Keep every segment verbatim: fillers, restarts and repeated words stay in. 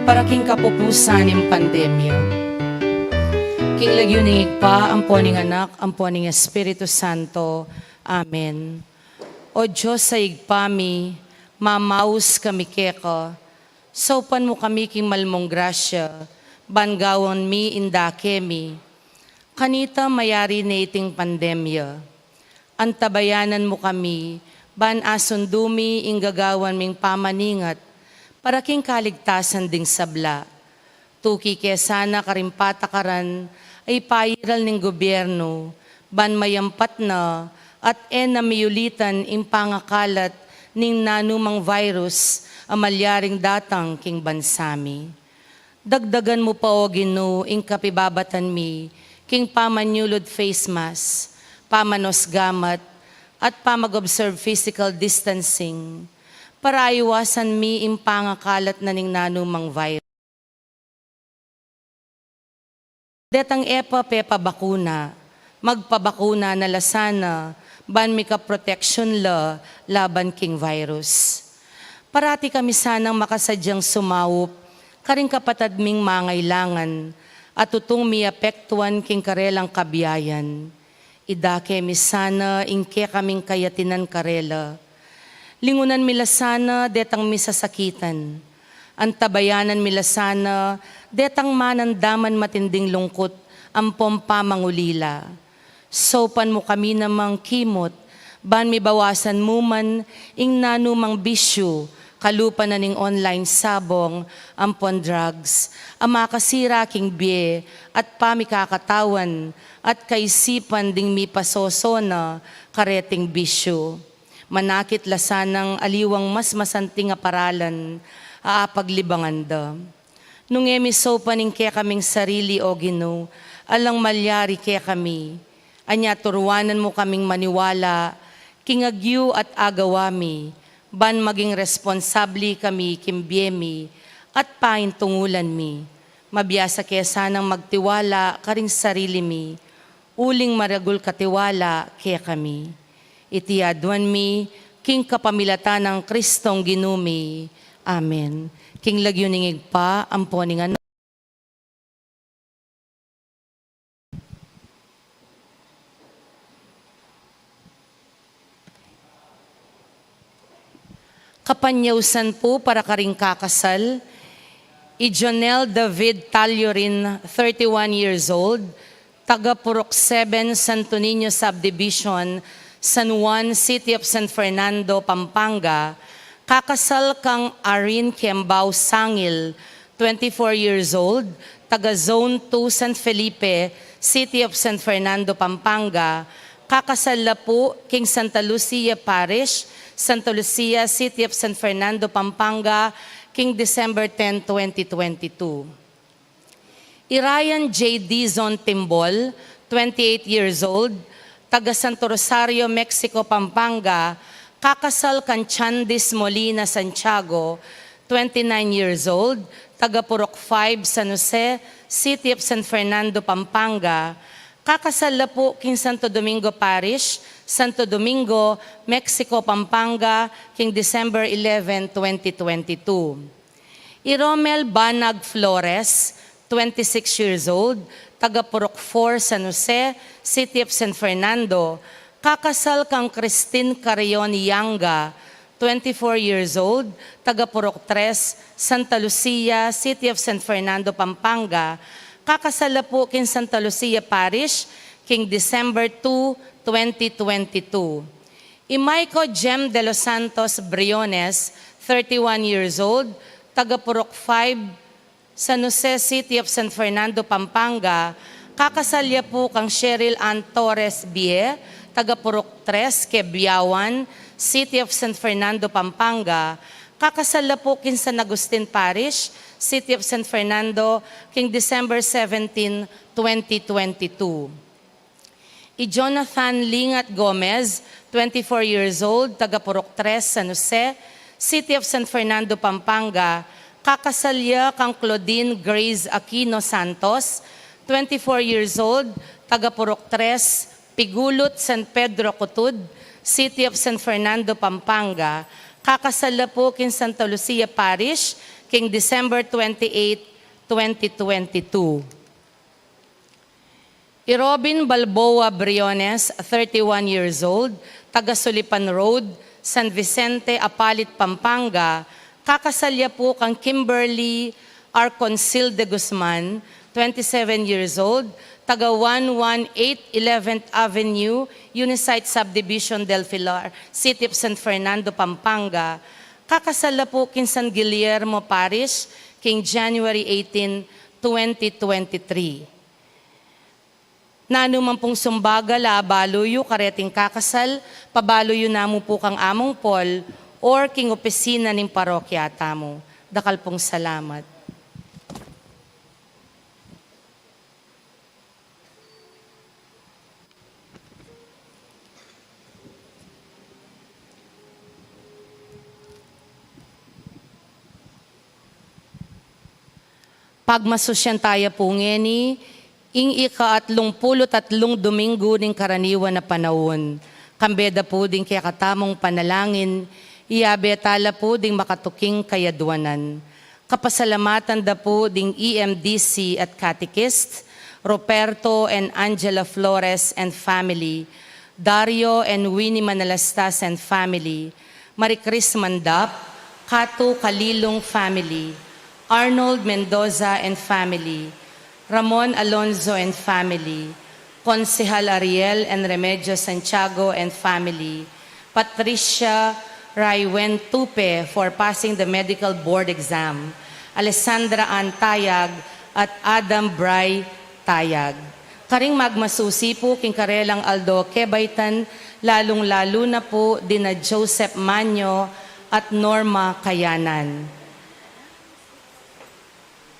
Para king kapupusan ning pandemya. King lagyu ning Ibpa, ampo ning Anak, ampo ning Espiritu Santo. Amen. O Dios a Ibpa mi, mamaus kami keka, saupan mu kami king malmung grasya, ban gawan mi ing dake mi. Kanita mayari ne iting pandemya. Antabayanan mu kami, ban asundu mi ing gagawan ming pamaningat, para king kaligtasan ding sabla. Tuki ke sana karing patakaran a ipairal ning gubyernu, ban mayampat na at e na miulitan ing pangakalat ning nanumang virus a malyaring datang king bansa mi. Dagdagan mu pa, O Ginu, ing kapibabatan mi king pamanyulud face mask, pamanos gamat, at pamag-observe physical distancing, para aiwasan mi ing pangakalat na ning nanumang virus. Detang e pa pepabakuna, magpabakuna na la sana, ban mika protection la laban king virus. Parati kami sanang makasadyang sumaup karing kapatad ming mangailangan, a tutung miapektuan king karelang kabiayan. Idake mi sana ing kekaming kayatinan karela. Lingunan mi la sana detang misasakitan. Antabayanan mi la sana detang manandaman matinding lungkut ampong pamangulila. Saupan mu kami namang kimut, ban mibawasan mu man ing nanumang bisyu, kalupa na ning online sabong ampong drugs, a makasira king bie at pamikakatawan at kaisipan ding mipasosona kareting bisyu. Manakit la sanang aliwang mas masanting a paralan a apaglibangan da. Nung e mi saupan ing kekaming sarili, O Ginu, alang malyari kekami. Anya turuanan mu kaming maniwala king agyu at agawa mi, ban maging responsabli kami king bie mi at paintungulan mi. Mabiasa ke sanang magtiwala karing sarili mi, uling maragul katiwala kekami. Iti aduan mi king kapamilatan nang Kristong Ginu mi. Amen. King lagyu ning Ibpa, ampo ning Anak. Kapanyausan pu para karing kakasal, i Jonel David Tallurin, thirty-one years old, taga Purok seven, Santo Niño Subdivision, San Juan, City of San Fernando, Pampanga, kakasal kang Arin Kembao Sangil, twenty-four years old, taga Zone two, San Felipe, City of San Fernando, Pampanga, kakasal la pu king Santa Lucia Parish, Santa Lucia, City of San Fernando, Pampanga, king December ten, twenty twenty-two. I Ryan J. Dizon Timbol, twenty-eight years old, taga Santo Rosario, Mexico, Pampanga, kakasal kang Chandis Molina Santiago, twenty-nine years old, taga Purok five, San Jose, City of San Fernando, Pampanga, kakasal la pu king Santo Domingo Parish, Santo Domingo, Mexico, Pampanga, king December eleven, twenty twenty-two. I Romel Banag Flores, twenty-six years old, taga Purok four, San Jose, City of San Fernando, kakasal kang Christine Carrion Yanga, twenty-four years old, taga Purok tres, Santa Lucia, City of San Fernando, Pampanga, kakasal la pu king Santa Lucia Parish, king December two, twenty twenty-two. I Maiko Jem de los Santos Briones, thirty-one years old, taga Purok five, San Jose, City of San Fernando, Pampanga, kakasal ya pu kang Cheryl Ann Torres Bie, taga Purok tres, Quebiawan, City of San Fernando, Pampanga, kakasal la pu king San Agustin Parish, City of San Fernando, king December seventeen, twenty twenty-two. I Jonathan Lingat Gomez, twenty-four years old, taga Purok tres, San Jose, City of San Fernando, Pampanga, kakasal ya kang Claudine Grace Aquino Santos, twenty-four years old, taga Purok tres, Pigulut, San Pedro Cutud, City of San Fernando, Pampanga, Kakasal la pu king Santa Lucia Parish king December twenty-eight, twenty twenty-two. I Robin Balboa Briones, thirty-one years old, taga Sulipan Road, San Vicente, Apalit, Pampanga, kakasal ya pu kang Kimberly Arconcil de Guzman, twenty-seven years old, taga one one eight eleventh Avenue, Unisite Subdivision del Pilar, City of San Fernando, Pampanga, kakasal la pu king San Guillermo Parish king January eighteen, twenty twenty-three. Nanu man pung sumbagal a abalu yu kareting kakasal, pabalu yu namu pu kang Among Paul or king opisina ning parokya tamu. Dakal pung salamat. Pagmasusyan taya pu ngeni ing ika-atlung pulu't atlung Dominggu ning karaniwan a panaun. Kambe da pu ding kekatamung panalangin, iyabe ta la pu ding makatuking kayadwanan. Kapasalamatan da pu ding E M D C at catechist, Ruperto and Angela Flores and family, Dario and Winnie Manalastas and family, Marie Chris Mandap, Katu Kalilung family, Arnold Mendoza and family, Ramon Alonzo and family, Konsehal Ariel and Remedios Santiago and family, Patricia Raiwen Tupe for passing the medical board exam, Alessandra Ann Tayag at Adam Bry Tayag. Karing magmasusi pu king karelang aldo kebaitan, lalung-lalu na pu dina Joseph Manyo at Norma Kayanan.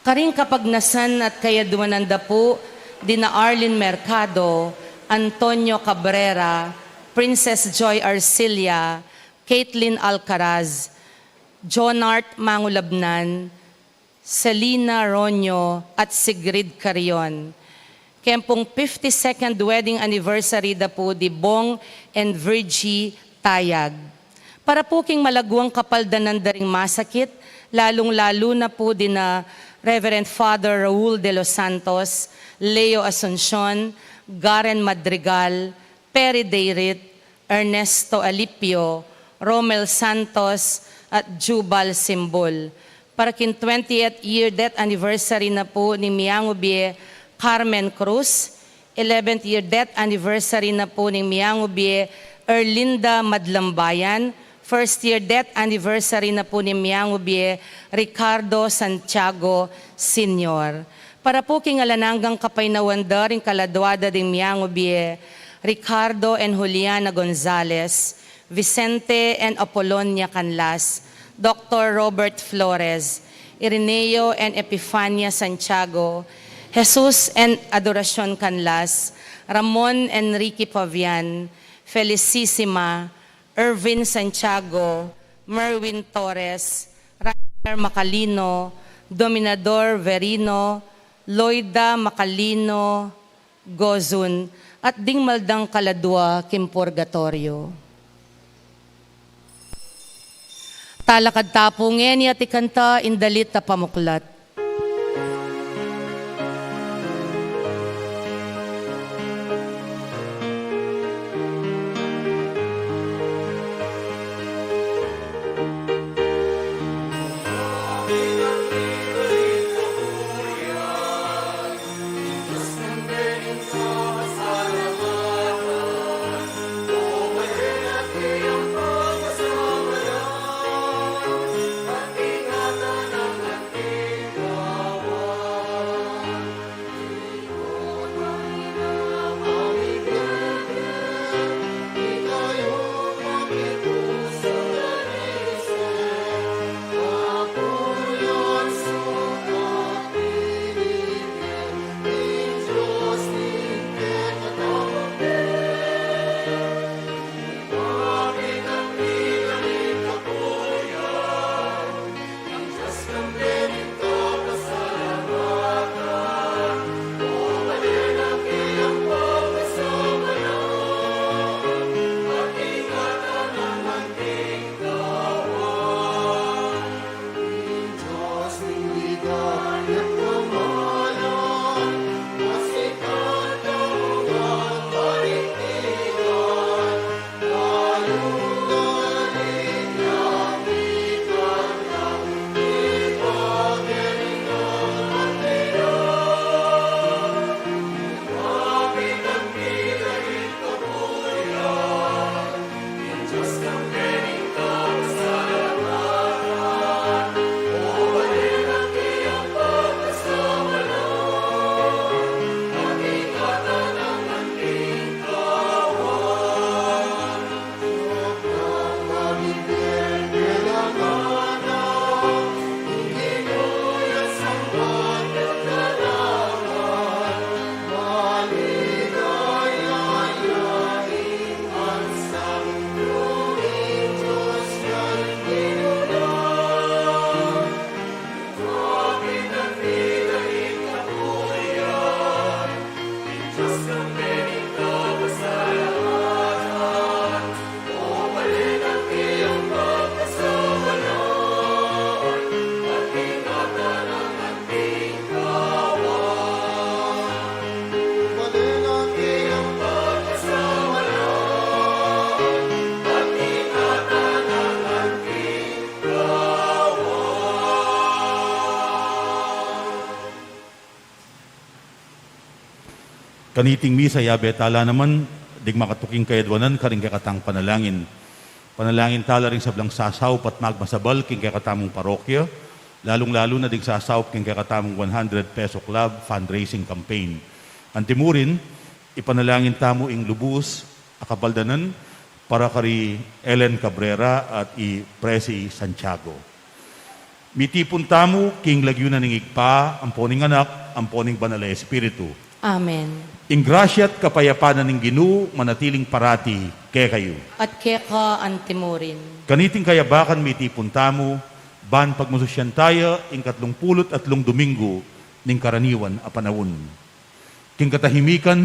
Karing kapagnasan at kayadwanan da pu dina Arlene Mercado, Antonio Cabrera, Princess Joy Arcilia, Caitlin Alcaraz, Jonart Mangulabnan, Selina Ronyo, at Sigrid Carion. Keng pung fifty-second wedding anniversary da pu di Bong and Virgie Tayag. Para pu king malaguang kapaldanan da ring masakit, lalung-lalu na pu dina Reverend Father Raul de los Santos, Leo Asuncion, Garen Madrigal, Perry Dayrit, Ernesto Alipio, Romel Santos, at Jubal Simbul. Para king twentieth year death anniversary na pu ning miangu bie Carmen Cruz, eleventh year death anniversary na pu ning miangu bie Erlinda Madlambayan, first year death anniversary na pu ning miangu bie Ricardo Santiago Senior. Para pu king alang anggang kapaynawan da ring kaladua da ding miangu bie Ricardo and Juliana Gonzalez, Vicente and Apolonia Canlas, Doctor Robert Flores, Ireneo and Epifania Santiago, Jesus and Adoracion Canlas, Ramon and Ricky Pavian, Felicissima, Ervin Santiago, Merwin Torres, Rainer Macalino, Dominador Verino, Loida Macalino, Gozun, at ding maldang kaladua king purgatoryo. Talakad ta pu ngeni at ikanta ing dalit a pamuklat. Kaniting misa, yabe tala naman ding makatuking kayadwanan karing kekatang panalangin. Panalangin tala ring sablang sasaup at magmasabal king kekatamung parokya, lalung-lalu na ding sasaup king kekatamung one hundred peso club fundraising campaign. Antimurin, ipanalangin tamu ing lubus a kapaldanan para kari Ellen Cabrera at i Presi Santiago. Mitipun tamu king lagyu na ning Ibpa, ampo ning Anak, ampo ning Banal a Espiritu. Amen. Ing grasya at kapayapan na ning Ginu manatiling parati kekayu. At keka antimurin. Kaniting kayabakan mitipun tamu, ban pagmasusyan taya ing katlung pulu't atlung Domingo ning karaniwan a panaun. King katahimikan,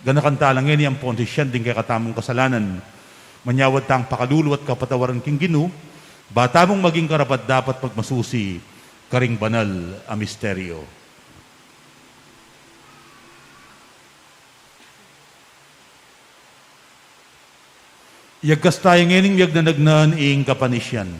ganakan tala ngeni ampon sisyan ding kekatamung kasalanan. Manyawad tang pakalulu at kapatawaran king Ginu, ba tamung maging karapat-dapat pagmasusi karing banal a misteryo. Yagkas taya ngening miyagnanagnan ing kapanisyan.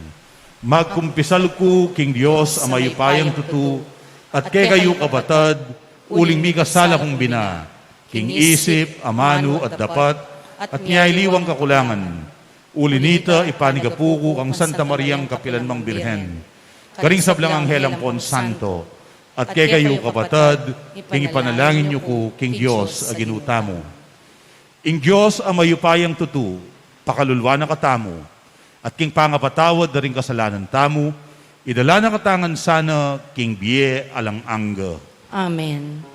Magkumpisal ku king Dios a mayupayang tutu, at kekayu kapatad, uling mikasala kung bina, king isip, amanu, at dapat, at miyaliwang kakulangan. Uli nita, ipanigapu ku kang Santa Mariang kapilan mang Birhen, karing sablang anghel ampon santo, at kekayu kapatad, ing ipanalangin yu ku king Dios a Ginu tamu. Ing Dios a mayupayang tutu, pakaluluan na katamu, at king pangapatawad da ring kasalanan tamu, idala na katamu ngan sana king bie alang angga. Amen.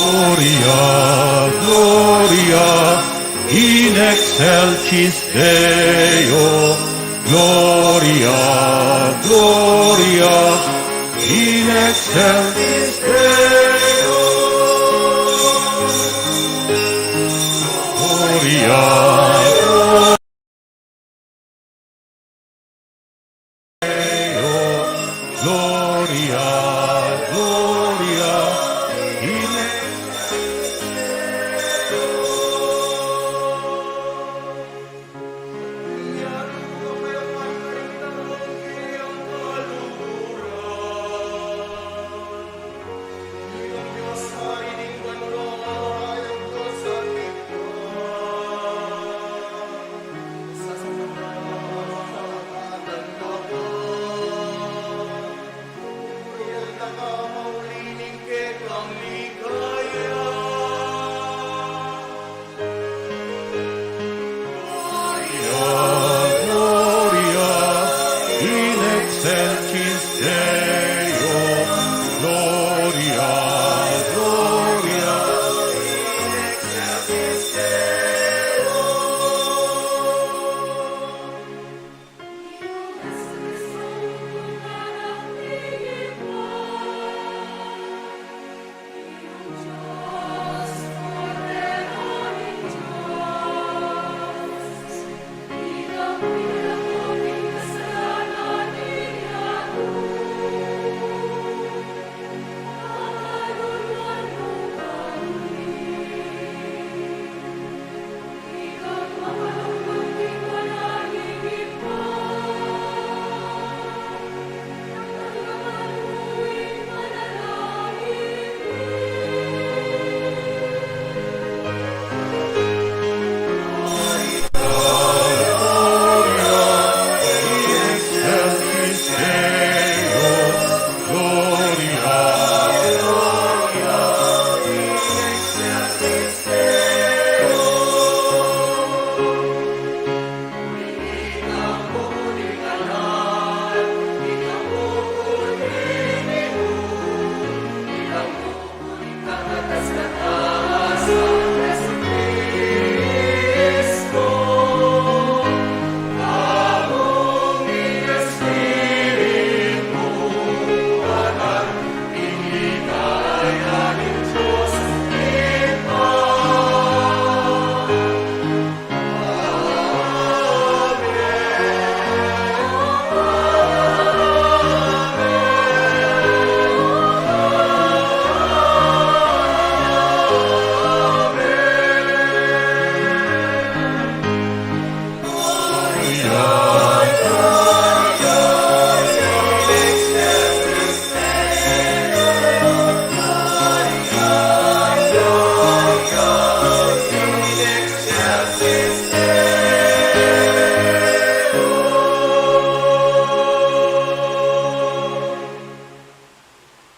Gloria, Gloria, in excelsis Deo, Gloria, Gloria, in excelsis Deo. Gloria, Gloria, Gloria, Gloria, in excelsis Deo.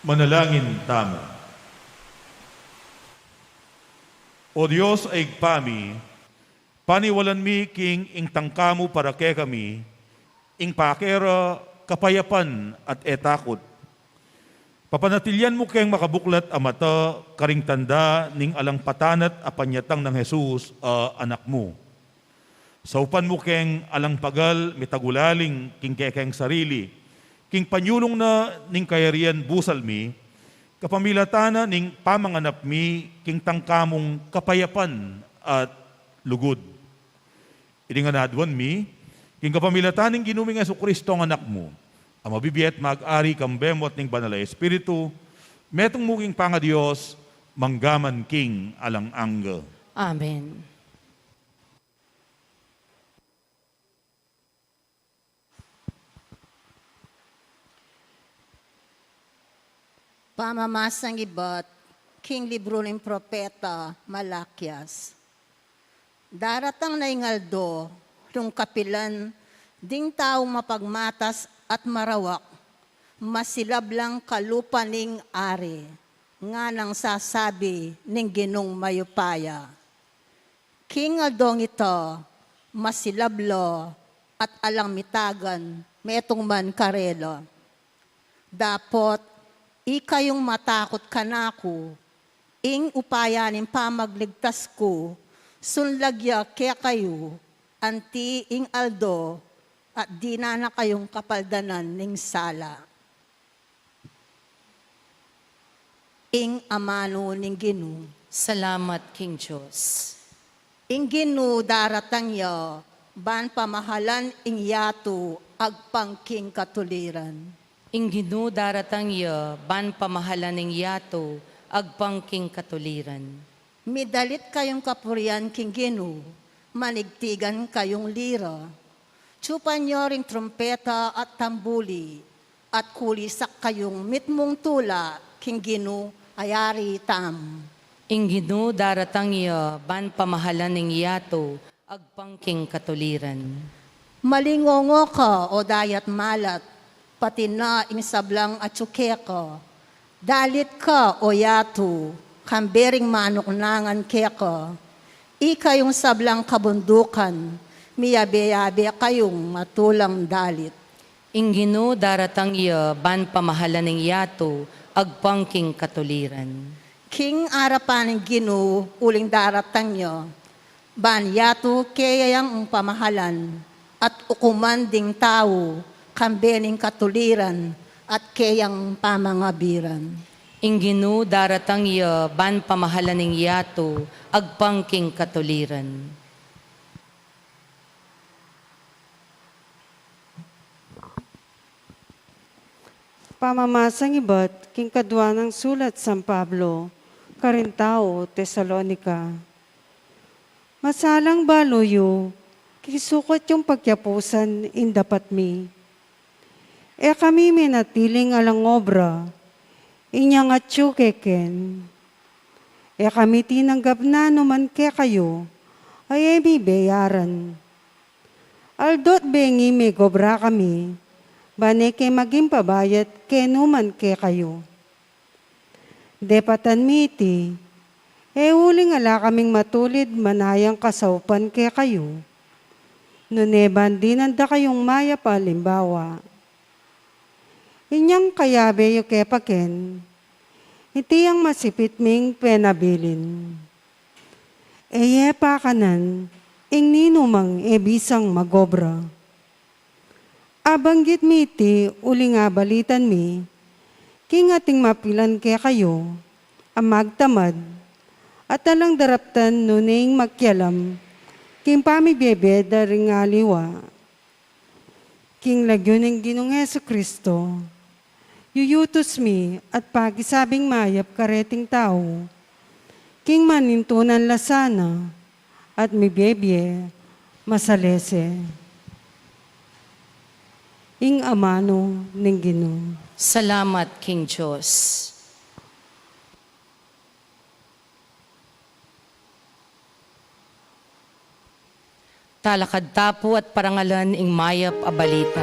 Manalangin tamu. O Dios a Ibpa mi, paniwalan mi king ing tangka mu para kekami, ing pakera kapayapan at e takut. Papanatilian mu keng makabuklat a mata karing tanda ning alang patanat a panyatang nang Jesus a Anak mu. Saupan mu keng alang pagal mitagulaling king kekeng sarili, king panyulung na ning kayarian busal mi, kapamilatan na ning pamanganap mi king tangka mung kapayapan at lugud. Ini ngan aduan mi, king kapamilatan ning Ginu ming Jesucristo a Anak mu, a mabibie at mag-ari kambe mu at ning Banal a Espiritu, metung mu king pangaDios, mangga man king alang angga. Amen. Pamamasang ibat king libru ning propeta Malakias. Daratang na ing aldo nung kapilan ding taung mapagmatas at marawak, masilab lang kalupa ning ari, nganang sasabi ning Ginung mayupaya. King aldong ita, masilab la at alang mitagan metung man karela. Dapot ikayung matakut kanaku, ing upaya ning pamagligtas ku, sunlag ya kekayu, anti ing aldo, at dinan na kayung kapaldanan ning sala. Ing amanu ning Ginu. Salamat king Dios. Ing Ginu daratang ya, ban pamahalan ing yatu agpang king katuliran. Ing Ginu daratang ya, ban pamahalan ing yatu agpang king katuliran. Midalit kayung kapurian king Ginu, manigtigan kayung lira. Tsupan yu ring trumpeta at tambuli, at kulisak kayung mitmung tula king Ginu a Yari tamu. Ing Ginu daratang ya, ban pamahalan ing yatu agpang king katuliran. Malingongo ka, o dayat malat, pati na ing sablang atyu keka. Dalit ka, o yatu, kambe ring manuknangan keka. Ikayung sablang kabundukan, miyabe-yabe kayung matulang dalit. Ing Ginu daratang ya, ban pamahalan ing yatu agpang king katuliran. King arapan ning Ginu uling daratang ya, ban yatu keyang pamahalan, at ukuman ding tau, kambe ning katuliran, at keyang pamangabiran. Ing Ginu daratang ya, ban pamahalan ing yatu agpang king katuliran. Pamamasang ibat king kadua nang sulat San Pablo karing tau Tesalonica. Masalang balu yu, king sukat yung pagyapusan ing dapat mi. E kami menatiling alang obra, inyang atyu keken. E kami tinanggap nanu man kekayu a e mi beyaran. Aldo't bengi megobra kami, ban e ke maging pabayat kenu man kekayu. Depatan mi iti, e uling ala kaming matulid manayang kasaupan kekayu, nune ban dinan da kayung mayap a alimbawa. Inyang kayabe yu kepaken, iti yang masipit ming penabilin. E ye pakanan ing ninumang e bisang magobra. Abanggit mi iti uling abalitan mi, king ating mapilan kekayu a magtamad, at alang daraptan nune ing makialam king pamibie-bie da ring aliwa. King lagyu ning Ginung Jesucristo, yuyutus mi at pakisabing mayap kareting tau, king manintunan la sana at mibie-bie masalese. Ing amanu ning Ginu. Salamat king Dios. Talakad ta pu at parangalan ing mayap a balita.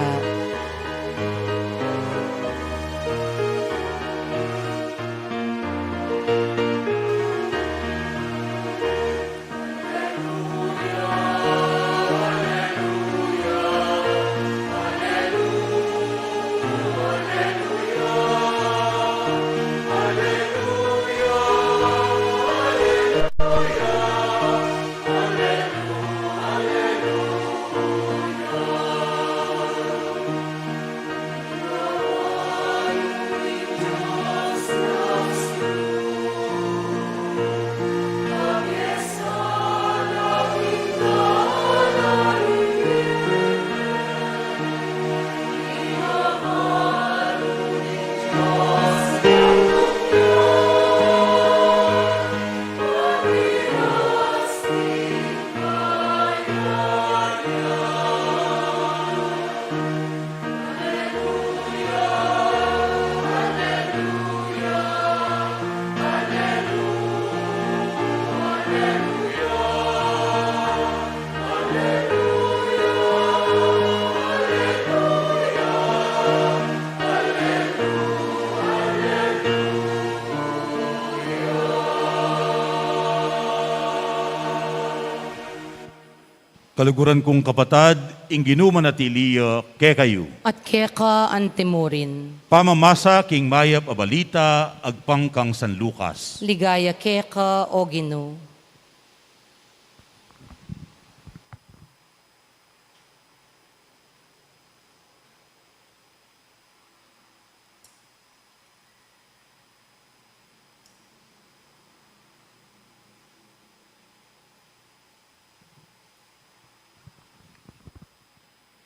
Kaluguran kung kapatad, ing Ginu manatili ya kekayu. At keka antimurin. Pamamasa king mayap a balita agpang kang San Lucas. Ligaya keka, O Ginu.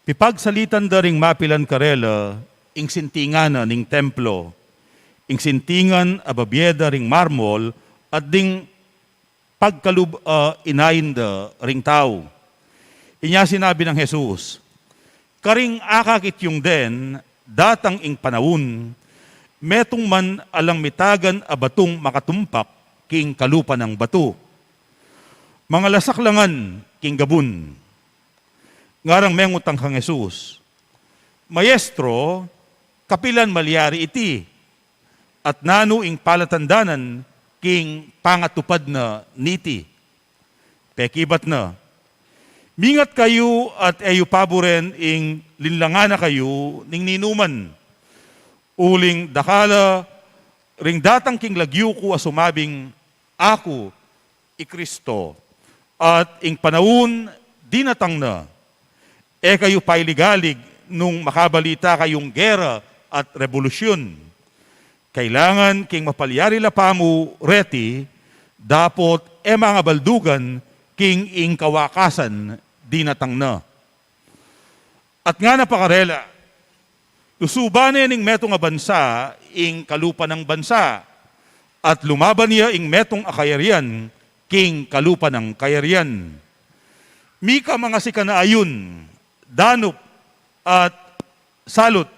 Pipagsalitan da ring mapilan karela ing sintingan na ning templo, ing sintingan a babie da ring marmol at ding pagkalub a inain da ring tau. Inya sinabi nang Jesus, "Karing akakit yung den, datang ing panaun, metung man alang mitagan a batung makatumpak king kalupa nang batu. Mangalasaklangan king gabun." Ngarang mengutang kang Jesus, "Maestro, kapilan malyari iti? At nanu ing palatandanan king pangatupad na niti?" Pekibat na, "Mingat kayu at e yu paburen ing linlangan na kayu ning ninuman. Uling dakal la ring datang king lagyu ku a sumabing, 'Aku i Kristo,' at ing panaun dinatang na. E kayu pailigalig nung makabalita kayung gera at rebolusyun. Kailangan king mapalyari la pamu reti, dapot e mangabaldugan king ing kawakasan dinatang na." At ngana pa karela, "Lusuban ne ning metung a bansa ing kalupa nang bansa, at lumaban ya ing metung a kayarian king kalupa nang kayarian. Mika mangasika na ayun, danup at salut,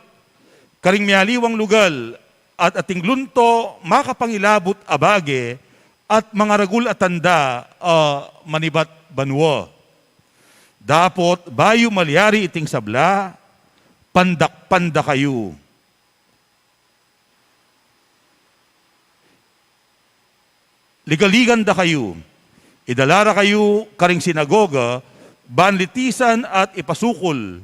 karing mialiwang lugal, at ating lunto makapangilabut a bage, at mangaragul a tanda a manibat banua. Dapot bayu malyari iting sabla, pandakpan da kayu. Ligaligan da kayu. Idala ra kayu karing sinagoga, ban litisan at ipasukul.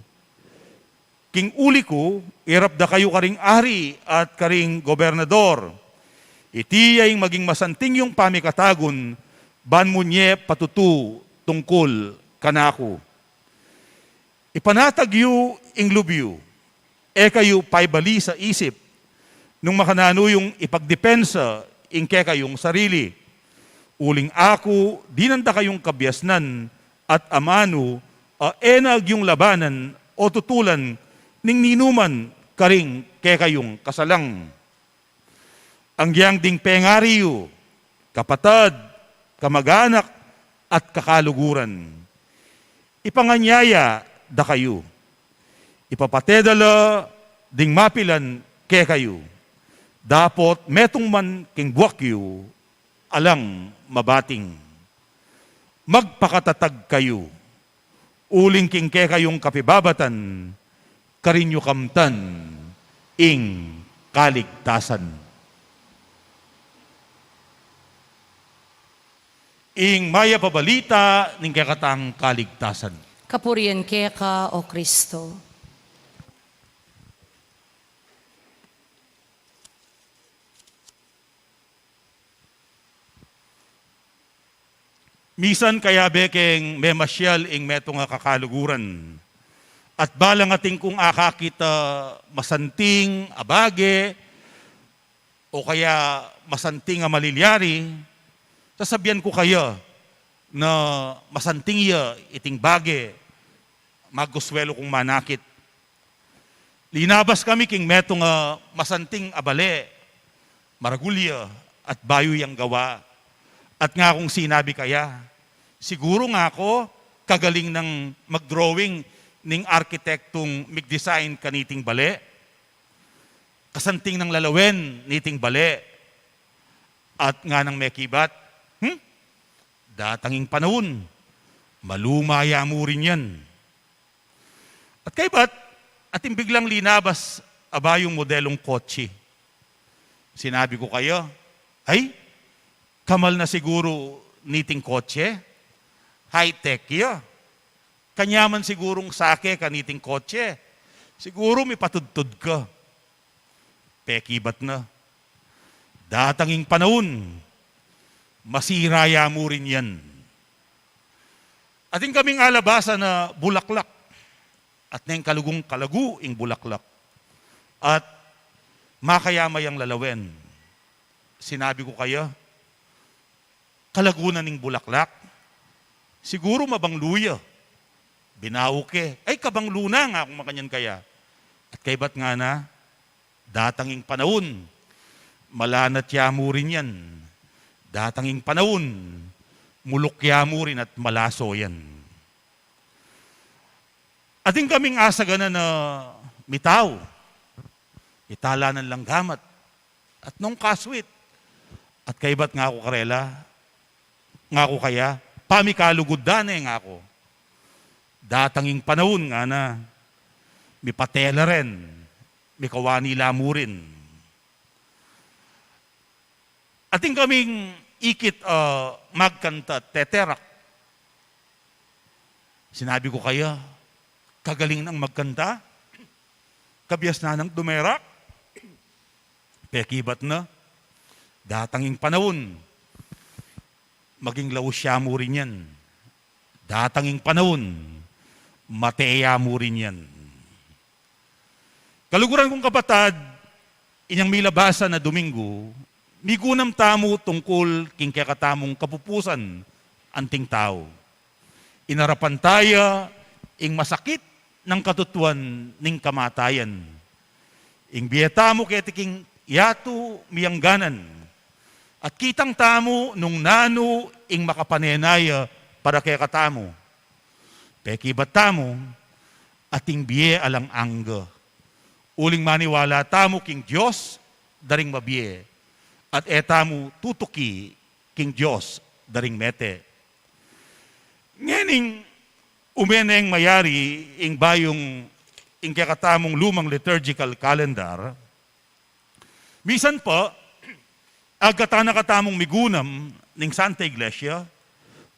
King uli ku, irap da kayu karing ari at karing gobernador. Iti ya ing maging masanting yung pamikatagun, ban mu nye patutu tungkul kanaku. Ipanatag yu ing lub yu. E kayu paibali sa isip nung makananu yung ipagdepensa ing kekayung sarili. Uling aku, dinan da kayung kabiasnan at amanu a e na agyung labanan o tutulan ning ninuman karing kekayung kasalang. Anggiyang ding pengari yu, kapatad, kamag-anak, at kakaluguran, ipanganyaya da kayu. Ipapate da la ding mapilan kekayu. Dapot metung man king buak yu, alang mabating. Magpakatatag kayu. Uling king kekayung kapibabatan, karin yu kamtan ing kaligtasan. Ing mayap a balita ning kekatang kaligtasan. Kapurian keka, O Kristo. Misan kayabe keng memasyal ing metung a kakaluguran, at balang atin kung akakit a masanting a bage, o kaya masanting a malilyari, sasabian ku kaya na masanting ya iting bage, maguswelu kung manakit. Linabas kami king metung a masanting a bale, maragul ya at bayu yang gawa. At ngakung sinabi kaya, "Siguru," ngaku, "kagaling nang magdrawing ning arkitektung migdesign kaniting bale. Kasanting nang lalawen niting bale." At nganang mekibat, "Hmm? Datang ing panaun, maluma ya mu rin yan." At kaybat, ating biglang linabas a bayung modelung kotse. Sinabi ku kaya, "Ay, kamal na siguru niting kotse. High-tech ya. Kanyaman sigurung sake kaniting kotse. Siguru mipatudtud ka." Pekibat na, "Datang ing panaun, masira ya mu rin yan." Atin kaming alabasan a bulaklak, at neng kalugung kalagu ing bulaklak, at makayama yang lalawen. Sinabi ku kaya, "Kalagu na ning bulaklak? Siguru mabanglu ya." Binau ke, "Ay, kabanglu na," ngakung makanyan kaya. At kaybat ngana, "Datang ing panaun, malanat ya mu rin yan. Datang ing panaun, muluk ya mu rin at malaso yan." Atin kaming asaganan a mitau, italanan lang gamat, at nung kaswit. At kaybat ngaku karela, ngaku kaya, "Pamikalugud da ne," ngaku. "Datang ing panaun," ngana, "mipatela ren, mikawani la mu rin." Atin kaming ikit a magkanta, teterak. Sinabi ku kaya, "Kagaling nang magkanta, kabiasnan nang dumerak." Pekibat na, "Datang ing panaun, maging laus ya mu rin yan. Datang ing panaun, mate ya mu rin yan." Kaluguran kung kapatad, inyang milabasan a Domingo, migunam tamu tungkul king kekatamung kapupusan anting tau. Inarapan taya ing masakit nang katutuan ning kamatayan. Ing bie tamu keti king yatu miyangganan, at kitang tamu nung nanu ing makapanenaya para kekatamu. Pekibat tamu, ating bie alang angga. Uling maniwala tamu king Dios da ring mabie, at e tamu tutuki king Dios da ring mete. Ngening ume neng mayari ing bayung, ing kekatamung lumang liturgical calendar, misan pa, agatan na katamung migunam ning Santa Iglesia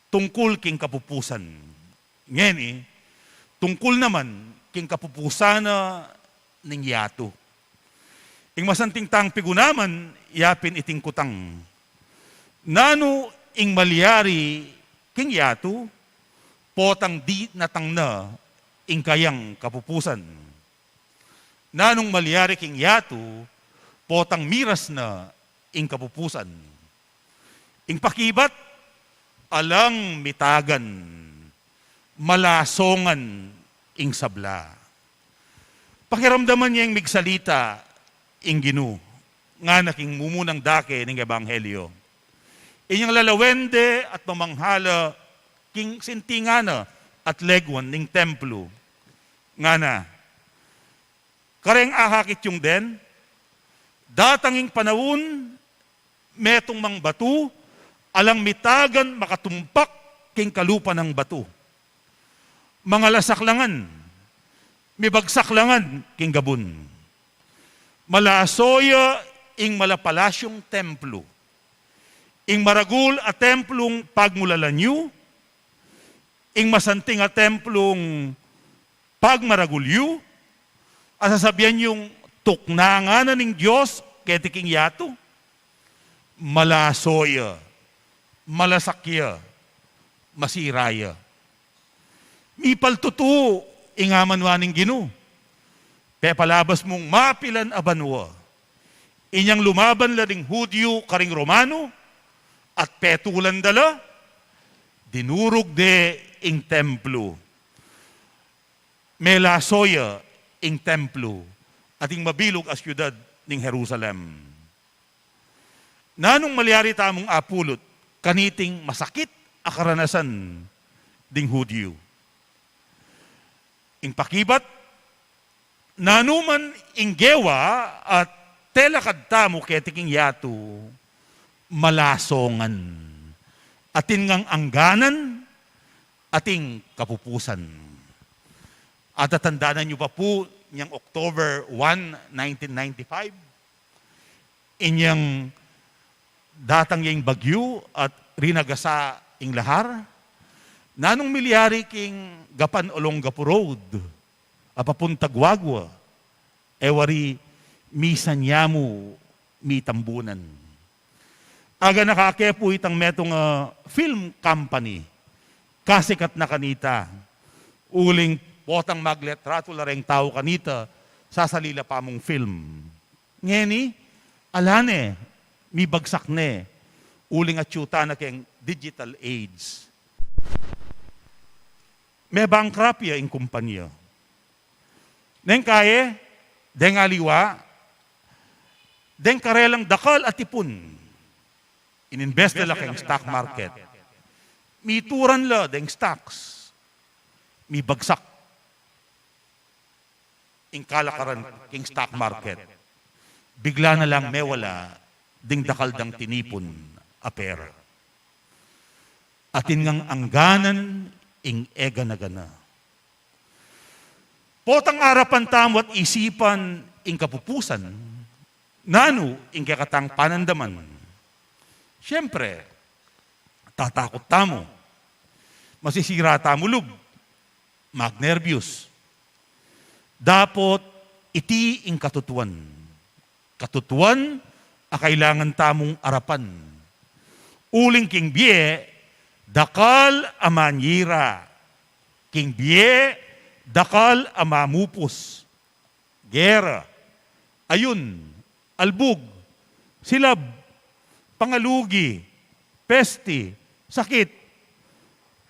tungkul king kapupusan. Ngeni, tungkul naman king kapupusan na ning yatu. Ing masanting tang pigunaman, yapin iting kutang: Nanu ing malyari king yatu, potang dinatang na ing kayang kapupusan? Nanung malyari king yatu, potang miras na ing kapupusan? Ing pakibat, alang mitagan, malasongan ing sabla. Pakiramdaman yeng migsalita ing Ginu, ngana king mumunang dake ning ebanghelyo. Inyang lalawen de at mamanghala king sintingan na at leguan ning templo, ngana: Kareng akakit yung den, datang ing panaun, metung mang batu, alang mitagan makatumpak king kalupa nang batu. Mangalasak la ngan, mibagsak la ngan king gabun. Malaso ya ing malapalasyung templo, ing maragul a templung pagmulalan yu, ing masanting a templung pagmaragul yu, a sasabian yung tuknangan na ning Dios keti king yatu. Malaso ya, malasak ya, masira ya. Mipaltutu ing amanuan ning Ginu. Pepalabas mung mapilan a banua. Inyang lumaban la ding Hudyu karing Romanu, at petulan da la, dinurug de ing templo. Melaso ya ing templo, at ing mabilug a syudad ning Jerusalem. Nanung malyari tamung apulut kaniting masakit a karanasan ding Hudyu? Ing pakibat, nanu man ing gewa at telakad tamu keti king yatu, malaso ngan. Atin ngang angganan, ating kapupusan. Atatandanan yu pa pu, inyang October one, nineteen ninety-five, inyang datang ya ing bagyu at rinagasa ing lahar. Nanung milyari king Gapan Olongapo Road a papunta Guagua, e wari misan ya mu mitambunan. Aganaka ke pu itang metung a film company, kasikat na kanita. Uling potang magletratu la reng tau kanita, sasali la pa mung film. Ngeni, ala ne, mibagsak ne, uling atyu ta na keng digital age. Me-bankrupt ya ing kumpanya. Neng kaye, deng aliwa, deng karelang dakal a tipun, ininbest da la keng stock market. Mituran la deng stocks, mibagsak ing kalakaran king stock market. Bigla na lang mewala ding dakal dang tinipun a pera. Atin ngang angganan ing e gana-gana. Potang arapan tamu at isipan ing kapupusan, nanu ing kekatang panandaman? Siyempre, tatakut tamu. Masisira tamu lub, magnerbiyus. Dapot iti ing katutuan. Katutuan a kailangan tamung arapan. Uling king bie, dakal a manyira. King bie, dakal a mamupus. Gera, ayun, albug, silab, pangalugi, pesti, sakit,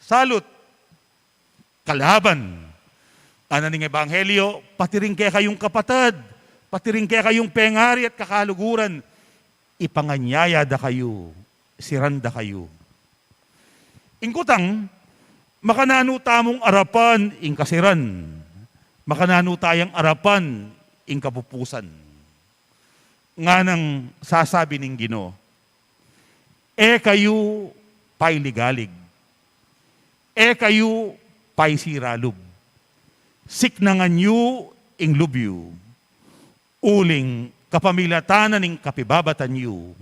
salut, kalaban. Ngana ning ebanghelyo, pati ring kekayung kapatad, pati ring kekayung pengari at kakaluguran, ipanganyaya da kayu, siran da kayu. Ing kutang, makananu tamung arapan ing kasiran, makananu tayang arapan ing kapupusan. Nganang sasabi ning Ginu, e kayu pailigalig, e kayu paisira lub. Siknangan yu ing lub yu, uling kapamilatan na ning kapibabatan yu,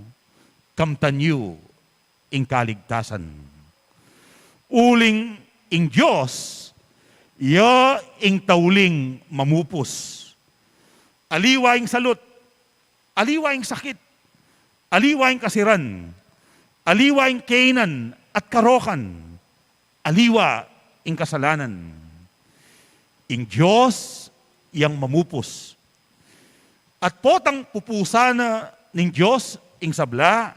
kamtan yu ing kaligtasan. Uling ing Dios, ya ing tauling mamupus. Aliwa ing salut, aliwa ing sakit, aliwa ing kasiran, aliwa ing kainan at karokan, aliwa ing kasalanan. Ing Dios yang mamupus. At potang pupusan na ning Dios ing sabla,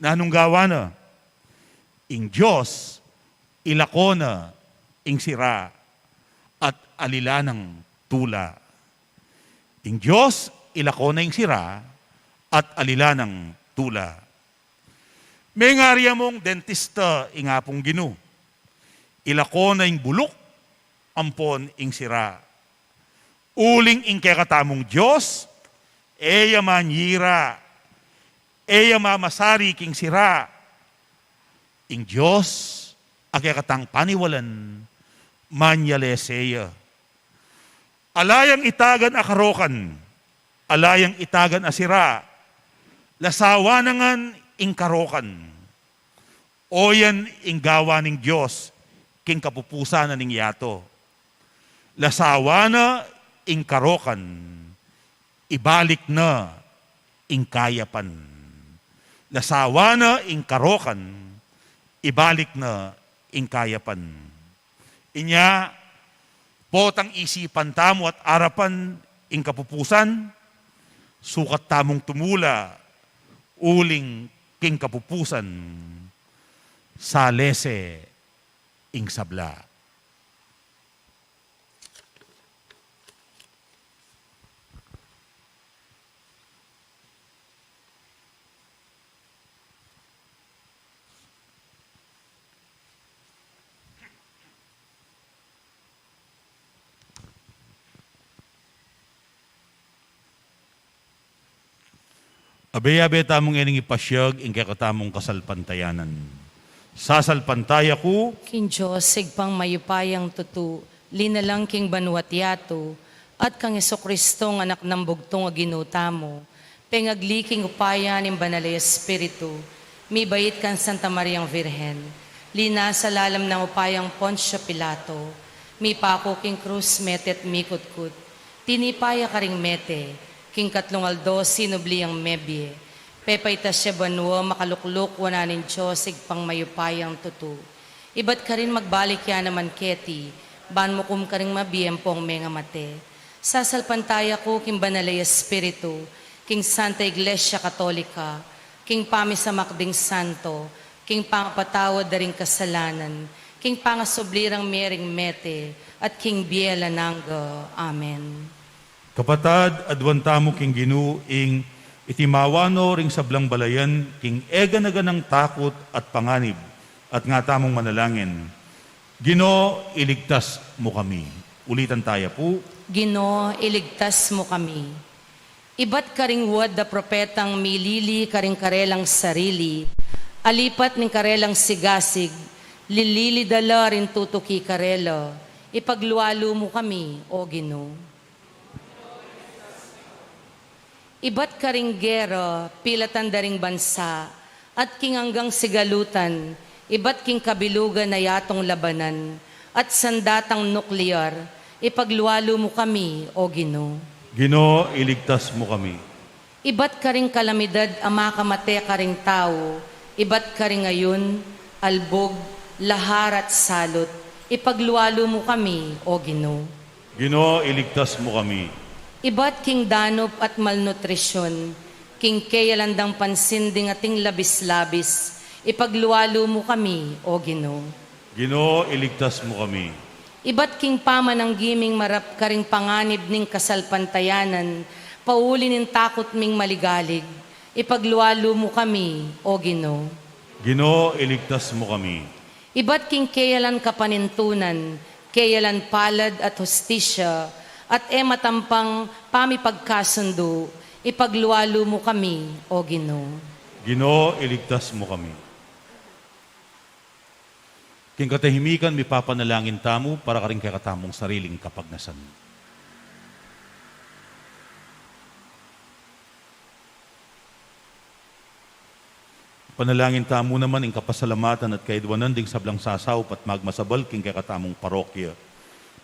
nanung gawan na? Ing Dios, ilako na ing sira at alila nang tula. Ing Dios, ilako na ing sira at alila nang tula. Mengari ya mung dentista ing Apung Ginu. Ilako na ing buluk ampon ing sira. Uling ing kekatamung Dios, e ya manyira, e ya mamasari king sira. Ing Dios a kekatang paniwalan, manyalese ya. Ala yang itagan a karokan, ala yang itagan a sira, lasawa na ngan ing karokan. Oyan ing gawa ning Dios king kapupusan na ning yatu. Lasawa na ing karokan, ibalik na ing kayapan. Lasawa na ing karokan, ibalik na ing kayapan. Inya, potang isipan tamu at arapan ing kapupusan, sukat tamung tumula uling king kapupusan, salese ing sabla. Abe-abe tamung ening ipasiag ing kekatamung kasalpantayanan. Sasalpantaya ku king Dios, Ibpang mayupayang tutu, linalang king banua't yatu, at kang Jesucristo, Anak nang bugtung a Ginu tamu, pengagli king upaya ning Banal a Espiritu, mibait kang Santa Mariang Virgen, linasa lalam nang upayang Poncio Pilato, mipaku king krus, mete at mikutkut, tinipa ya karing mete, king katlung aldo sinubli yang mebie, pepaitas ya banua, makalukluk wanan ning Dios Ibpang mayupayang tutu. Ibat karin magbalik ya naman keti, ban mukum karing mabie ampong mengamate. Sasalpantaya ku king Banal a Espiritu, king Santa Iglesia Katolika, king pamisamak ding santo, king pangapatawad da ring kasalanan, king pangasubli rang mie ring mete, at king bie alang angga. Amen. Kapatad, aduan tamu king Ginu ing itimawa no ring sablang balayan king eganaganang takut at panganib, at nga tamung manalangin. Ginu, iligtas mu kami. Ulitan taya pu. Ginu, iligtas mu kami. Ibat karing wad da propetang milili karing karelang sarili, alipat ning karelang sigasig, lilili da la ring tutuki karela, ipaglualu mu kami, O Ginu. Ibat karing gera, pilatan da ring bansa, at king anggang sigalutan, ibat king kabilugan a yatung labanan, at sandatang nuklear, ipaglualu mu kami, O Ginu. Ginu, iligtas mu kami. Ibat karing kalamidad a makamate karing tau, ibat karing ayun, albug, lahar at salut, ipaglualu mu kami, O Ginu. Ginu, iligtas mu kami. Ibat king danup at malnutrisyun, king keyalan dang pansin ding ating labis-labis, ipaglualu mu kami, O Ginu. Ginu, iligtas mu kami. Ibat king pamananggi ming marap karing panganib ning kasalpantayanan, pauli ning takut ming maligalig, ipaglualu mu kami, O Ginu. Ginu, iligtas mu kami. Ibat king keyalan kapanintunan, keyalan palad at hustisya, at e matampang pamipagkasundu, ipaglualu mu kami, O Ginu. Ginu, iligtas mu kami. King katahimikan, mipapanalangin tamu para karing kekatamung sariling kapagnasan. Panalangin tamu naman ing kapasalamatan at kaidwanan ding sablang sasaup at magmasabal king kekatamung parokya.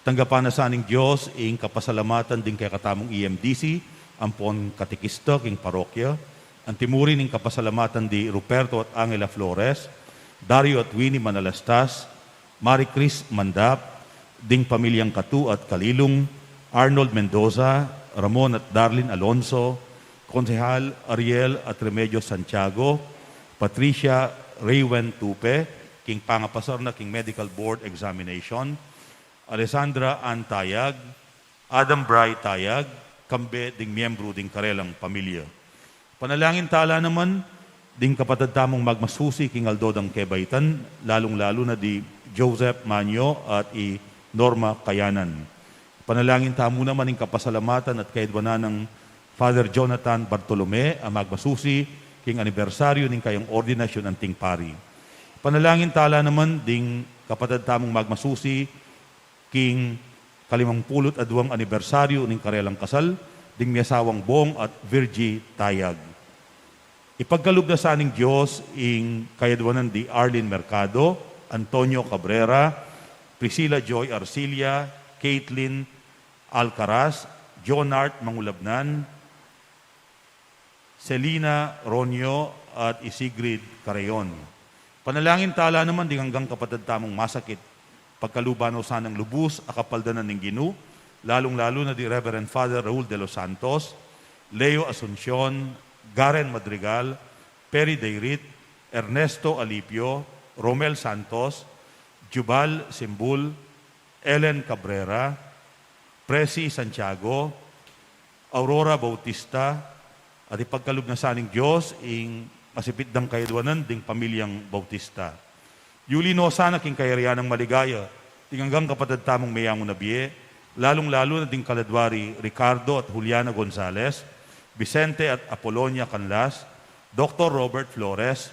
Tanggapan na sa ning Dios ing kapasalamatan ding kekatamung E M D C ampon katekista king parokya. Anti mu rin ing kapasalamatan di Ruperto at Angela Flores, Dario at Winnie Manalastas, Marie Chris Mandap, ding pamilyang Katu at Kalilung, Arnold Mendoza, Ramon at Darlene Alonso, Konsehal Ariel at Remedios Santiago, Patricia Raywen Tupe, king pangapasar na king medical board examination, Alessandra Ann Tayag, Adam Bry Tayag, kambe ding miyembru ding karelang pamilya. Panalangin tala naman ding kapatad tamung magmasusi king aldo dang kebaitan, lalung-lalu na di Joseph Manyo at i Norma Kayanan. Panalangin tamu naman ing kapasalamatan at kaidwanan nang Father Jonathan Bartolome a magmasusi king anibersaryu ning kayang ordinasyun anting pari. Panalangin tala naman ding kapatad tamung magmasusi king kalimang pulu't aduang anibersaryu ning karelang kasal, ding miasawang Bong at Virgie Tayag. Ipagkalub na sa ning Dios ing kayadwanan di Arlene Mercado, Antonio Cabrera, Priscilla Joy Arcilla, Caitlin Alcaraz, Jonart Mangulabnan, Selina Ronio, at i Sigrid Carreon. Panalangin tala naman ding anggang kapatad tamung masakit. Pagkaluban no sanang lubus a kapaldanan ning Ginu, lalung-lalu na di Reverend Father Raul de los Santos, Leo Asuncion, Garen Madrigal, Perry Dayrit, Ernesto Alipio, Romel Santos, Jubal Simbul, Ellen Cabrera, Presi Santiago, Aurora Bautista, at ipagkalub na sa ning Dios ing masipit dang kayadwanan ding pamilyang Bautista. Yuli no sana king kayarian nang maligaya ding anggang kapatad tamung meyangu na bie, lalung-lalu na ding kaladwa ri Ricardo at Juliana Gonzalez, Vicente at Apolonia Canlas, Doktor Robert Flores,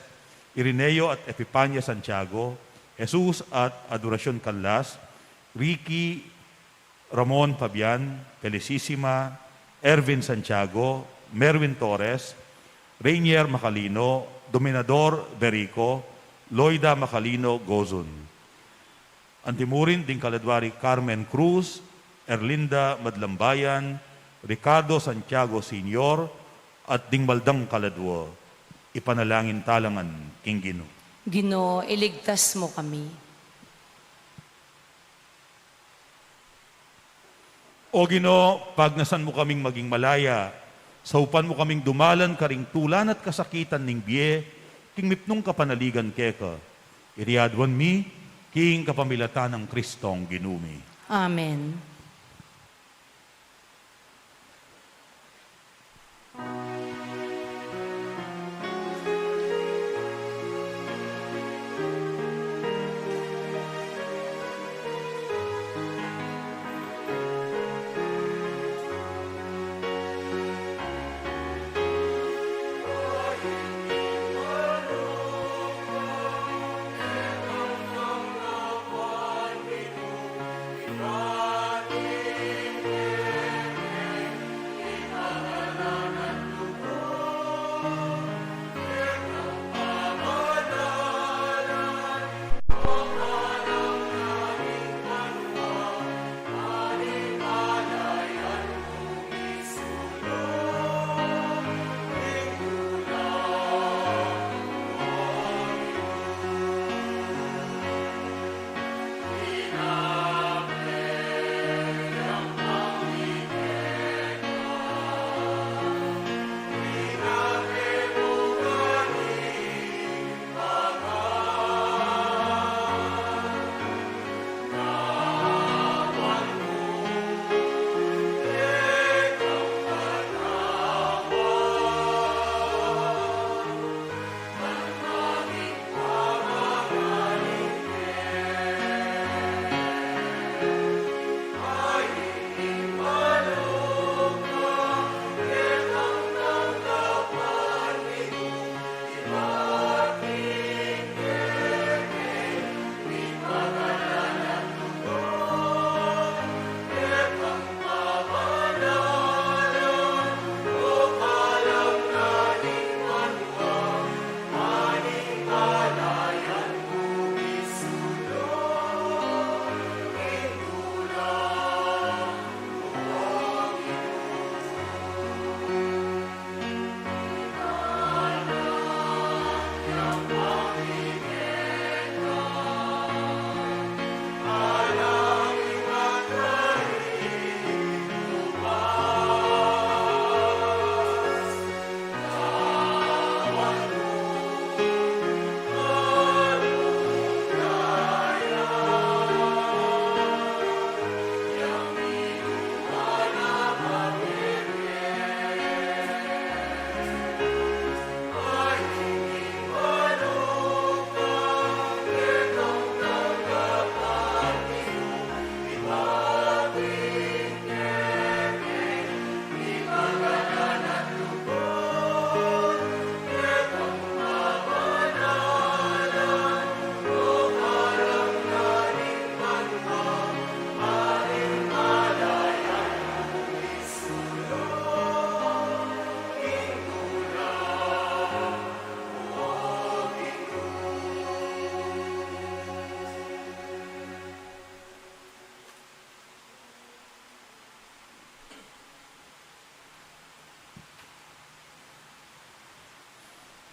Irineo at Epipania Santiago, Jesus at Adoracion Canlas, Ricky Ramon Fabian, Felicissima, Ervin Santiago, Merwin Torres, Rainier Macalino, Dominador Berico, Loida Macalino Gozun. Antimurin ding kaladwa ri Carmen Cruz, Erlinda Madlambayan, Ricardo Santiago Senior, at ding maldang kaladwa. Ipanalangin talangan king Ginu. Ginu, iligtas mu kami. O Ginu, pagnasan mu kaming maging malaya, saupan mu kaming dumalan karing tulan at kasakitan ning bie, king mipnung kapanaligan keka. Iti adwan mi, king kapamilatan nang Kristong Ginu mi. Amen.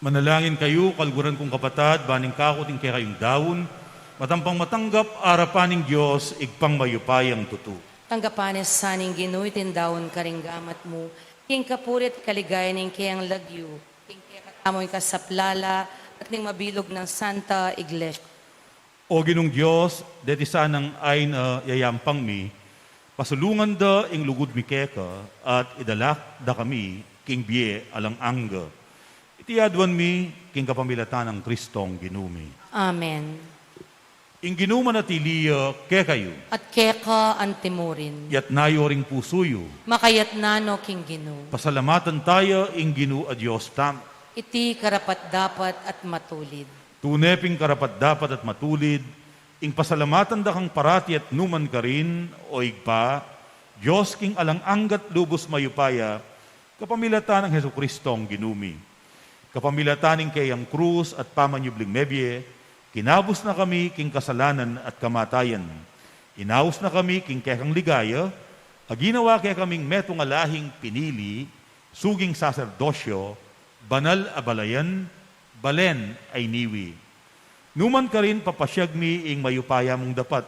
Manalangin kayu, kaluguran kung kapatad, ban ing kaku at ing kekayung daun, matampang matanggap arapan ning Dios, Ibpang mayupayang tutu. Tanggapan na sa ning Ginu iting daun karing gamat mu, king kapurian at kaligayan ning keyang lagyu, king kekatamung kasaplalan, at ning mabilug nang Santa Iglesia. O Ginung Dios, deti sanang ain a yayampang mi, pasulungan da ing lugud mi keka, at idala da kami king bie alang angga. Iti aduan mi king kapamilatan nang Kristong Ginu mi. Amen. Ing Ginu manatili ya kekayu. At keka antimurin. Iyatas yu ring pusu yu. Makayatas no king Ginu. Pasalamatan taya ing Ginu a Dios tamu. Iti karapat-dapat at matulid. Tune pin karapat-dapat at matulid, ing pasalamatan da kang parati at nukarin, o Ibpa, Dios king alang angga at lubus mayupaya, kapamilatan nang Jesucristong Ginu mi. Kapamilatan ning keyang krus at pamanyubling mebie, kinabus na kami king kasalanan at kamatayan. Inaus na kami king kekang ligaya, a ginawa kekaming metung a lahing pinili, suging saserdosyo, banal a balayan, balen a iniwi. Nukarin papasiag mi ing mayupaya mung dapat,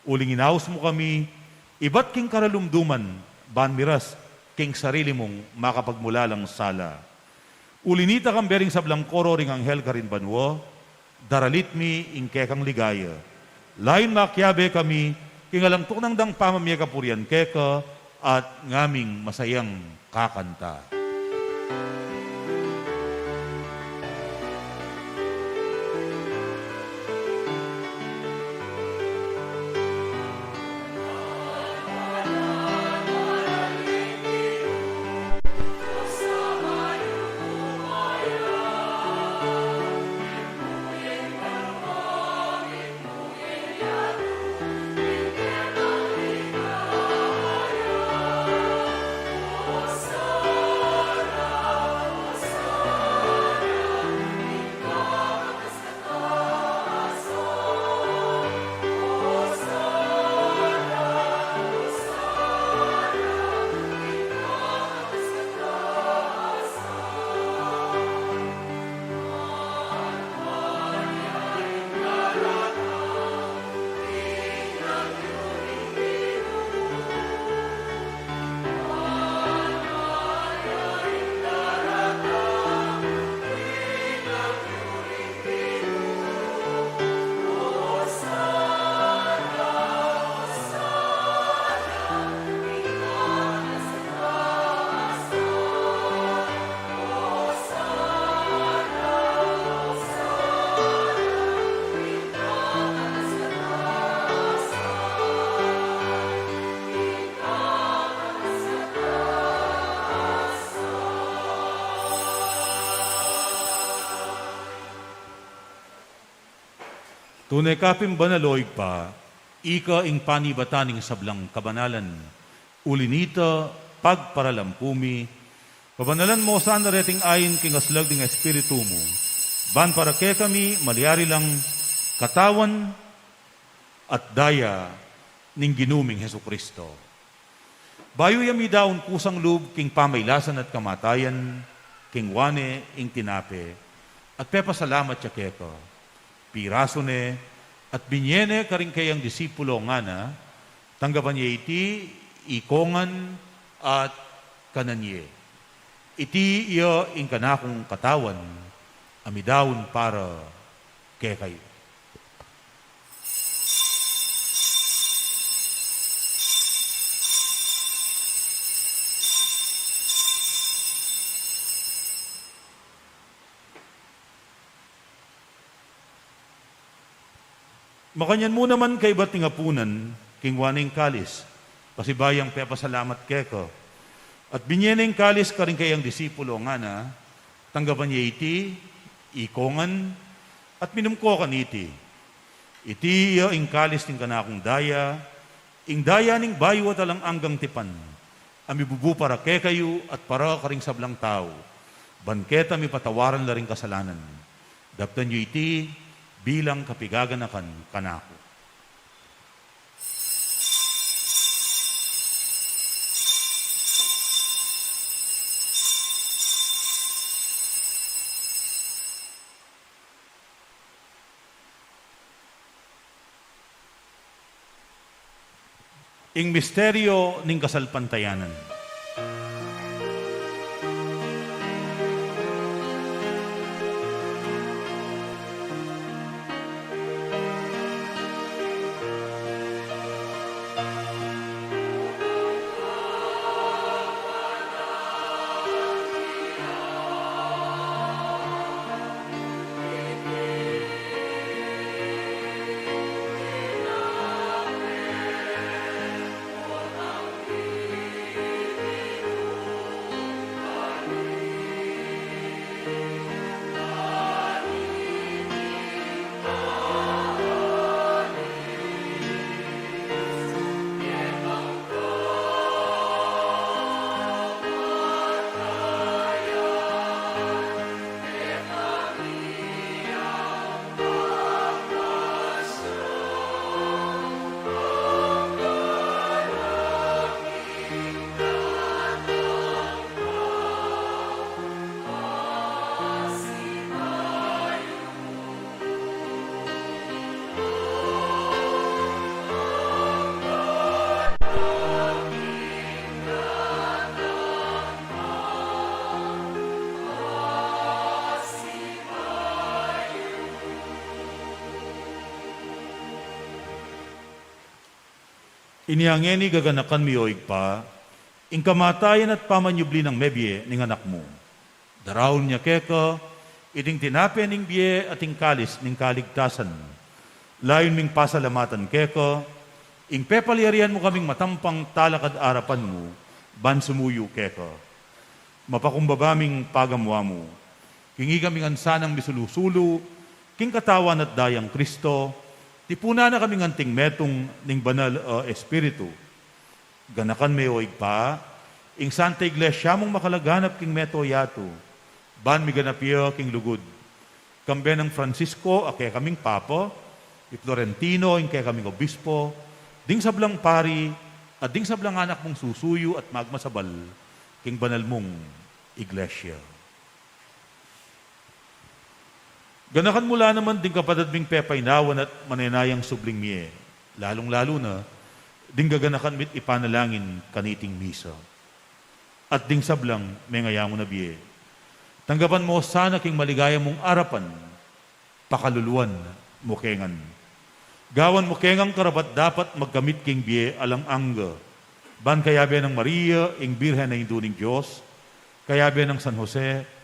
uling inaus mu kami, ibat king karalumduman, ban miras king sarili mung makapagmulalang sala. Uli nita kambe ring sablang koro ring anghel karin banua, daralit mi ing kekang ligaya. Layun makiabe kami, king alang tuknang dang pamamie kapurian keka, at ngaming masayang kakanta. Tune ka pin banal, o Ibpa, ika ing panibatan ning sablang kabanalan. Uli nita, pagparalampu mi, pabanalan mo sana reting ain king aslag ning Espiritu mu, ban para kekami malyari lang katawan at daya ning Ginu ming Jesucristo. Bayu ya midaun kusang lub king pamailasan at kamatayan, kinua ne ing tinape, at pepasalamat ya keka. Pirasu ne, at binie ne karing keyang disipulo, ngana, tanggapan ye iti, ikongan, at kanan ye. Iti ya ing kanakung katawan, a midaun para kekayu. Makanyan mu naman kaybat ning apunan, kinua ne ing kalis, pasibayu yang pepasalamat keka, at binie ne ing kalis karing keyang disipulo, ngana, tanggapan ye iti, ikongan, at minum ko kaniti. Iti ya ing kalis ning kanakung daya, ing daya ning bayu at alang anggang tipan, a mibubu para kekayu at para karing sablang tau, ban keta mipatawaran la ring kasalanan. Daptan yu iti bilang kapigaganakan kanaku. Ing misteryo ning kasalpantayanan. Inya ngeni gaganakan mi, o Ibpa, ing kamatayan at pamanyubli nang mebie ning Anak mu. Daraun mi keka iting tinape ning bie at ing kalis ning kaligtasan. Layun ming pasalamatan keka ing pepalyarian mu kaming matampang talakad arapan mu ban sumuyu keka. Mapakumbaba ming pagamu-amu king ikami ngan sanang misulu-sulu king katawan at dayang Kristo, tipunan na kaming anting metung ning Banal a Espiritu. Ganakan me, o Ibpa, ing Santa Iglesia mung makalaganap king mabilug a yatu, ban miganap ya king lugud. Kambe nang Francisco a kekaming Papa, i Florentino ing kekaming Obispo, ding sablang pari, at ding sablang anak mung susuyu at magmasabal king banal mung Iglesia. Ganakan mu la naman ding kapatad ming pepainawan at manenayang subling mie, lalung-lalu na ding gaganakan mi't ipanalangin kaniting misa. At ding sablang mengayangu na bie, tanggapan mu sana king maligaya mung arapan, pakaluluan mu ke ngan. Gawan mu ke ngang karapat-dapat magkamit king bie alang angga, ban kayabe nang Maria, ing Birhen a Indu ning Dios, kayabe nang San Jose,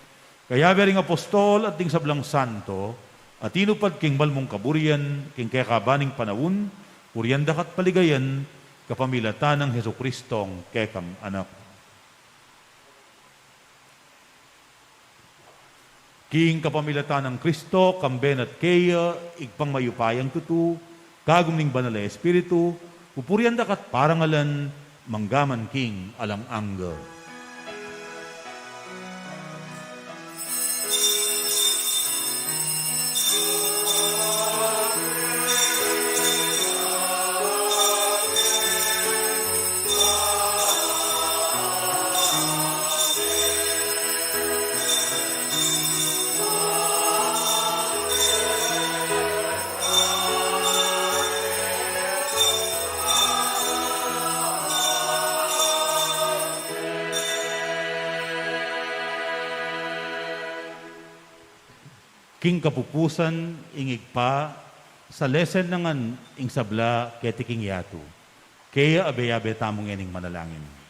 kayabe ring apostol at ding sablang santo a tinupad king mal mung kaburian king kekaban ning panaun, purian da ka't paligayan kapamilatan nang Jesucristong kekang Anak. King kapamilatan nang Kristo, kambe na't keya, Ibpang mayupayang tutu, kagum ning Banal a Espiritu, pupurian da ka't parangalan, mangga man king alang angga. King kapupusan, ing Ibpa, salesen na ngan ing sabla keti king yatu. Kaya abe-abe tamu ngening manalangin.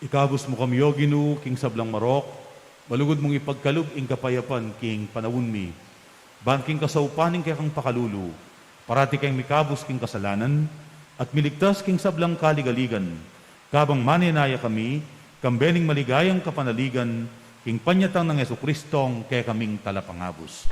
Ikabus mu kami, O Ginu, king sablang marok, malugud mung ipagkalub ing kapayapan king panaun mi. Ban king kasaupan ning kekang pakalulu, parati keng mikabus king kasalanan, at miligtas king sablang kaligaligan. Kabang manenaya kami, kambe ning maligayang kapanaligan, king panyatang nang Jesucristong kekaming talapangabus.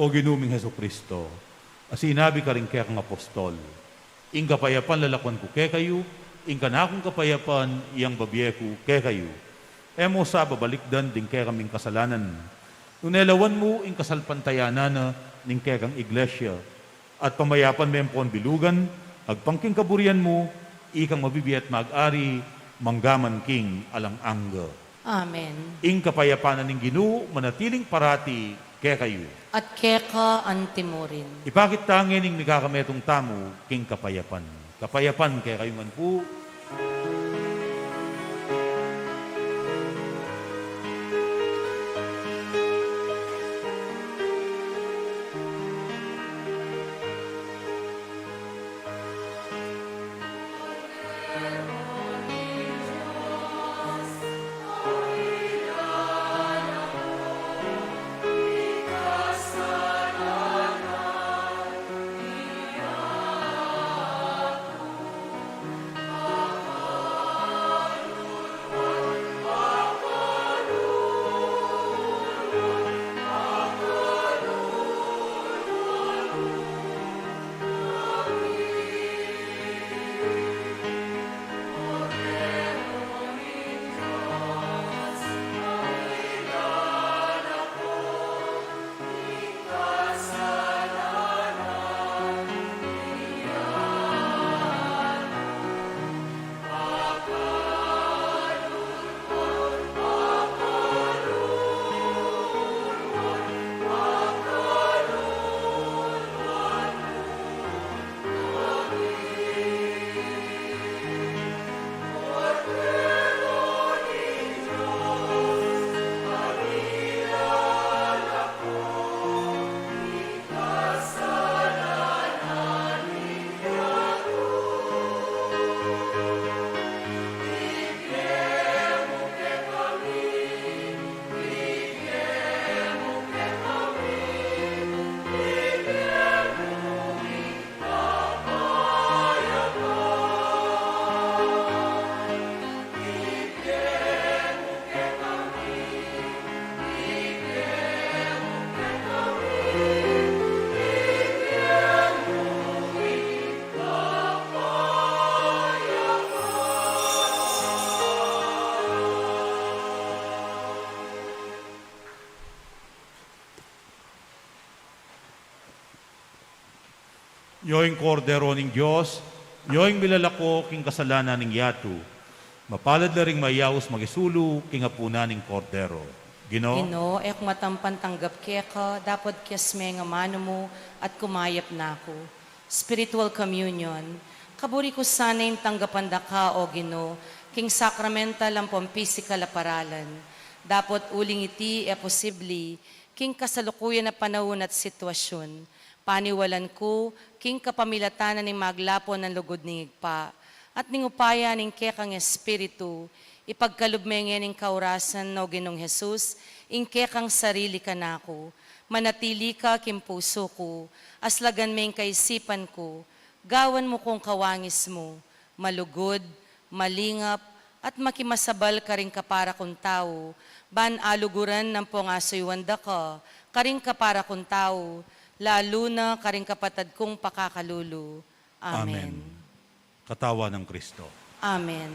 O Ginu ming Jesucristo, a sinabi karing kekang apostol, ing kapayapan lalakuan ku kekayu, ing kanakung kapayapan yang bibie ku kekayu. E mu sa babalikdan ding kekaming kasalanan, nune lawan mu ing kasalpantayanan na ning kekang iglesia, at pamayapan me ampon bilugan, agpang king kaburian mu, ikang mabibie at mag-ari, manggaman king alang angga. Amen. Ing kapayapan na ning Ginu manatiling parati kekayu. At keka antimurin. Ipakit ta ngeni ing mikakametung tamu king kapayapan. Kapayapan kekayu ngan pu. Yo ing Kordero ning Dios, yo ing milalako king kasalanan ning yatu. Mapalad la ring mayaus makisulu king apunan ning Kordero. Ginu. Ginu, e ku matampan tanggap keka, dapot kias me ing amanu mu at kumayap na ku. Spiritual communion. Kaburi ku sana ing tanggapan da ka, O Ginu, king sakramental ampong pisikal a paralan. Dapot uling iti e posibli king kasalukuyan a panaun at sitwasyun, paniwalan ku king kapamilatan na ning maglapon a lugud ning Ibpa at ning upaya ning kekang Espiritu, ipagkalub me ngeni ning kaurasan, O Ginung Jesus, ing kekang sarili kanaku. Manatili ka king pusu ku, aslagan me ing kaisipan ku, gawan mu kung kawangis mu, malugud, malingap, at makimasabal karing kapara kung tau, ban aluguran ampong asuyuan da ka karing kapara kung tau, lalu na karing kapatad kung pakakalulu. Amen. Amen. Katawan nang Kristo. Amen.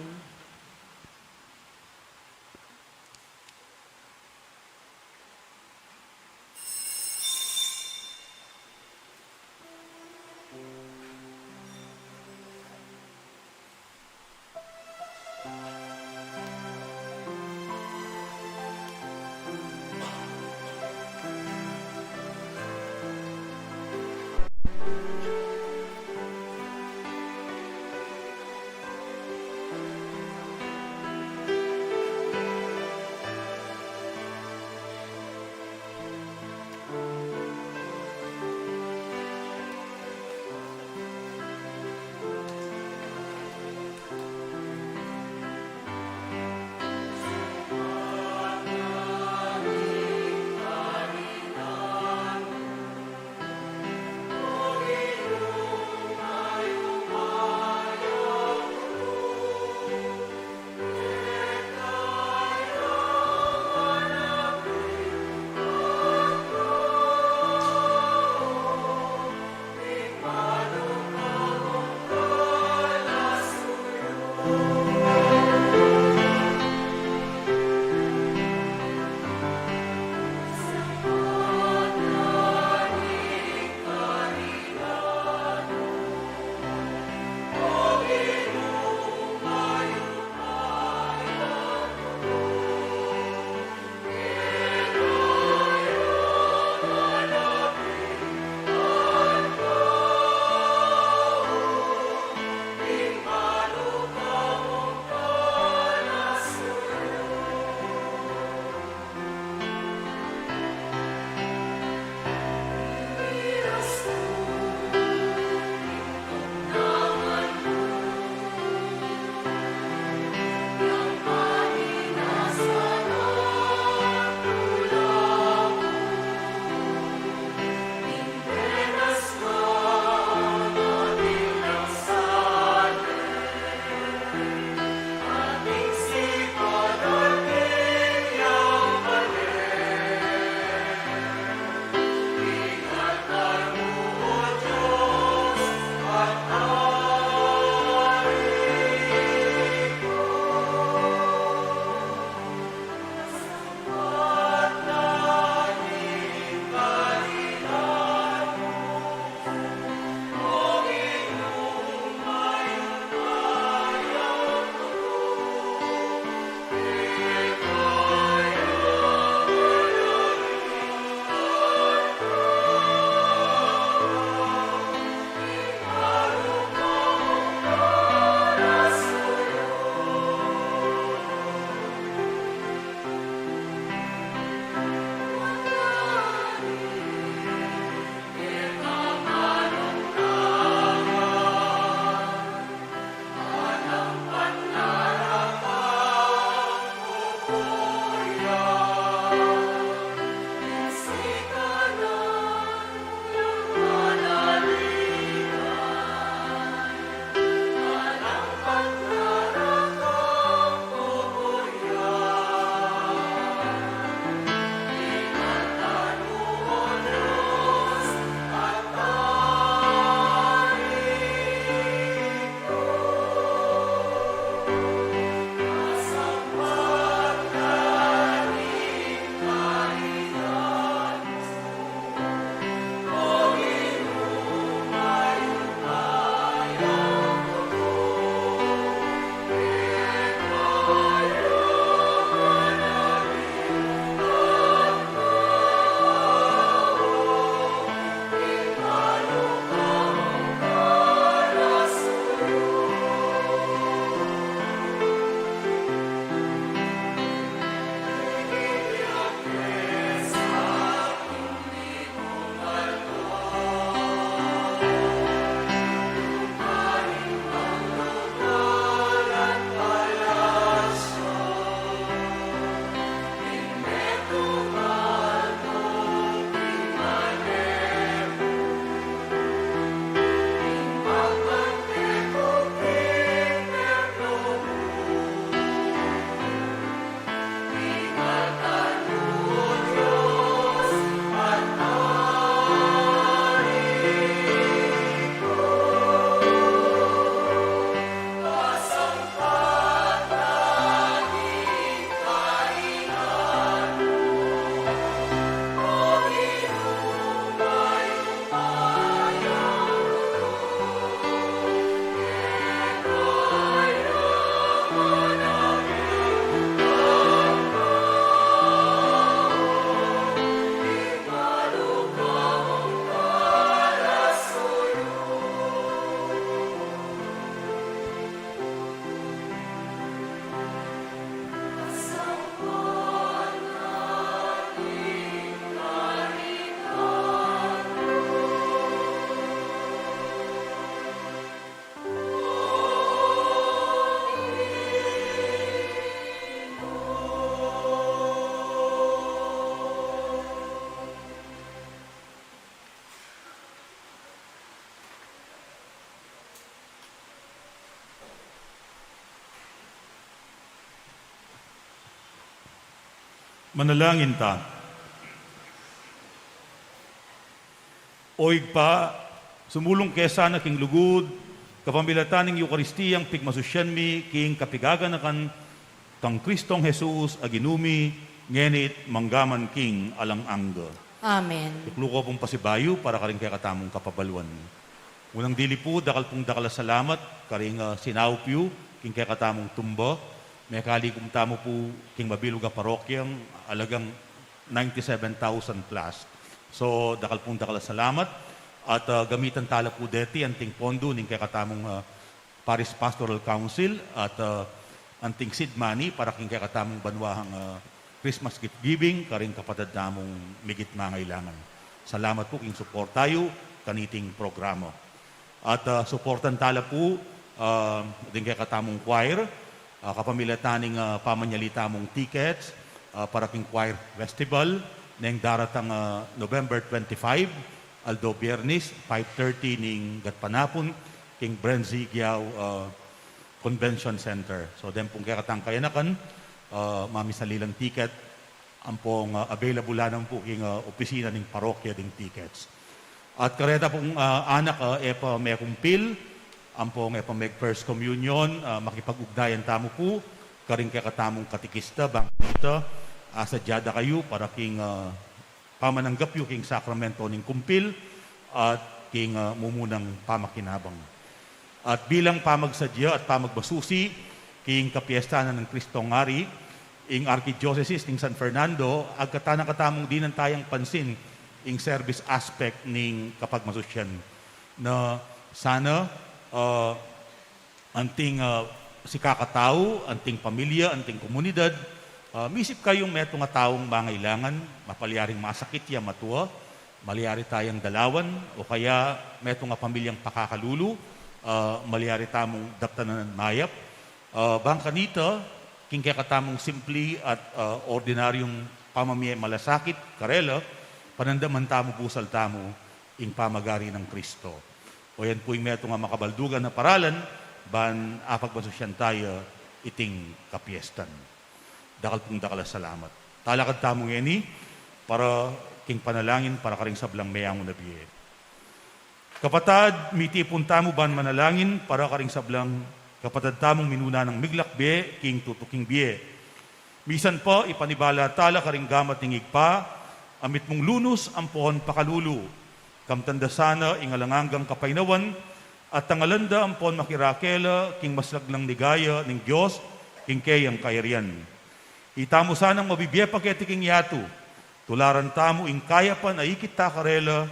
Manalangin ta. O Ibpa, sumulung ke sana king lugud, kapamilatan ning Eukaristiyang pigmasusyan mi king kapigaganakan kang Kristong Jesus a Ginu mi, ngeni't manggaman king alang angga. Amen. Tuklu ku pung pasibayu para karing kekatamung kapabaluan. Unang dili pu, dakal pung dakal a salamat karing, ah, sinaup yu king kekatamung tumba. Mekalikum tamu pu king mabilug a parokyang alagang ninety-seven thousand plus. So, dakal pung dakal a salamat. At, ah, gamitan tala pu deti anting pondu ning kekatamung, ah, Parish Pastoral Council at, ah, anting seed money para king kekatamung banwahang, ah, Christmas gift giving karing kapatad tamung migit mangailangan. Salamat pu king suporta yu kaniting programa. At, ah, suportan tala pu, ah, ding kekatamung choir, ah, kapamilatan ning, ah, pamanyali tamung tickets, ah, para king choir festival neng daratang, ah, November twenty-five, aldo Biyernes, five thirty ning gatpanapun, king Bren Zigiao, ah, Convention Center. So, den pung kekatang kayanakan, ah, mamisali lang ticket, ampong, ah, available la naman pu king, ah, opisina ning parokya ding tickets. At kareta pung, ah, anak, ah, e pa mekumpil, ampong e pa meg First Communion, ah, makipag-ugnayan tamu pu karing kekatamung katikista, bang kanita, ah, asadya da kayu para king, ah, pamananggap yu king sakramento ning kumpil at king, ah, mumunang pamakinabang. At bilang pamagsadya at pamagmasusi king kapiestanan nang Kristong Ari, ing Arkidyosesis ning San Fernando, agkatan na katamung dinan tayang pansin ing service aspect ning kapagmasusyan na sana, ah, anting, ah, sikakatau, anting pamilya, anting komunidad, ah, misip kayung metung a taung mangailangan, mapalyaring masakit ya matua, malyari tayang dalawan, o kaya metung a pamilyang pakakalulu, ah, malyari tamung daptan nang mayap. Ah, bang kanita, king kekatamung simpli at, ah, ordinaryung pamamie malasakit karela, panandaman tamu, busal tamu ing pamagari nang Kristo. O yan pu ing metung a makabaldugan a paralan ban apagmasusyan taya iting kapiestan. Dakal pung dakal a salamat. Talakad tamu ngeni para king panalangin para karing sablang meyangu na bie. Kapatad, mitipun tamu ban manalangin para karing sablang kapatad tamung minuna nang miglakbe king tutuking bie. Misan pa, ipanibala tala karing gamat ning Ibpa a mitmung lunus ampon pakalulu. Kamtan da sana ing alang anggang kapaynawan at tangalan da ampon makirake la king maslaglang ligaya ning Dios king keyang kayarian. Itamu sanang mabibie pa keti king yatu. Tularan tamu ing kayapan a ikit ta karela,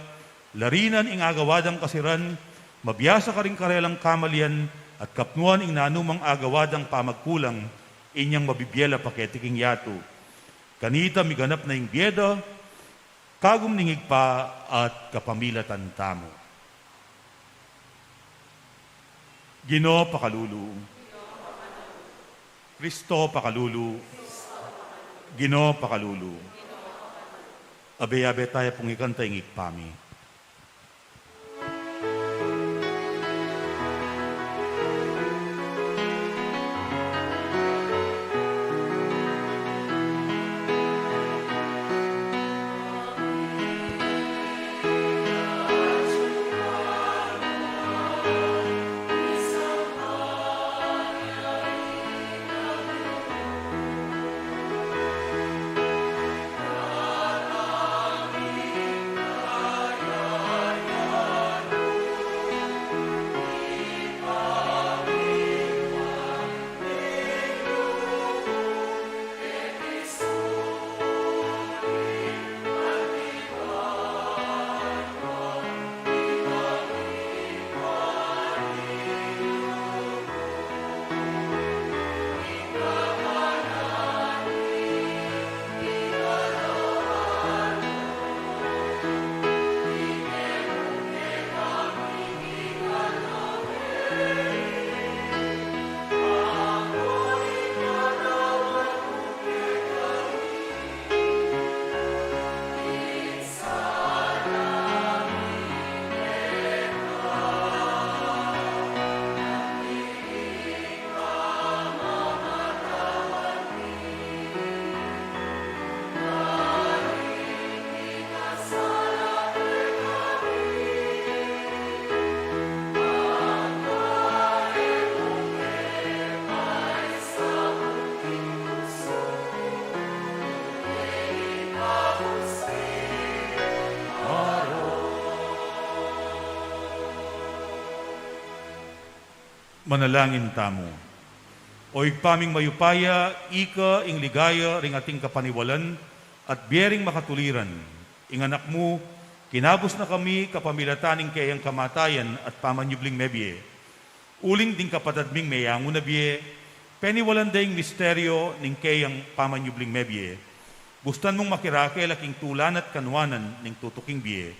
larinan ing agawa dang kasiran, mabiasa karing karelang kamalian, at kapnuan ing nanumang agawa dang pamagkulang, inyang mabibie la pa keti king yatu. Kanita miganap na ing bie da, kagum ning Ibpa at kapamilatan tamu. Ginu pakalulu. Kristo pakalulu. Ginu pakalulu. Abe-abe taya pung ikanta ing Ibpa mi. Manalangin tamu. O Ibpa ming mayupaya, ika ing ligaya ring ating kapaniwalan at bie ring makatuliran. Ing Anak mu, kinabus na kami kapamilatan ning keyang kamatayan at pamanyubling mebie. Uling ding kapatad ming meyangu na bie, peniwalan da ing misteryo ning keyang pamanyubling mebie. Bustan mung makirake la king tulanan at kanuanan ning tutuking bie.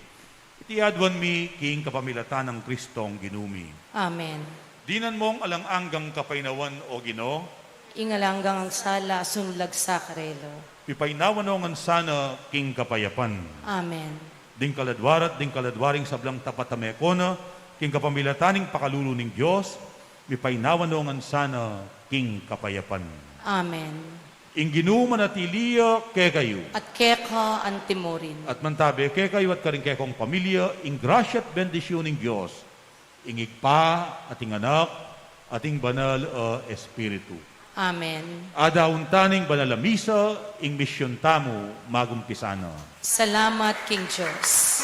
Iti aduan mi king kapamilatan nang Kristong Ginu mi. Amen. Dinan mong alang anggang kapaynawan, O Ginu. Ing alang anggang sala asunlag sa karela. Pipaynawan no ngan sana king kapayapan. Amen. Ding kaladwa ra at ding kaladwa ring sablang tapat a mekona, king kapamilatan ning pakalulu ning Dios, mipaynawan no ngan sana king kapayapan. Amen. Ing Ginu manatili ya kekayu. At keka antimurin. At mantabe kekayu at karing kekong pamilya, ing grasya at bendisyun ning Dios, ing Ibpa, at ing Anak, at ing Banal a Espiritu. Amen. Adawun ta ning banal a misa, ing misyun tamu magumpisa na. Salamat king Dios.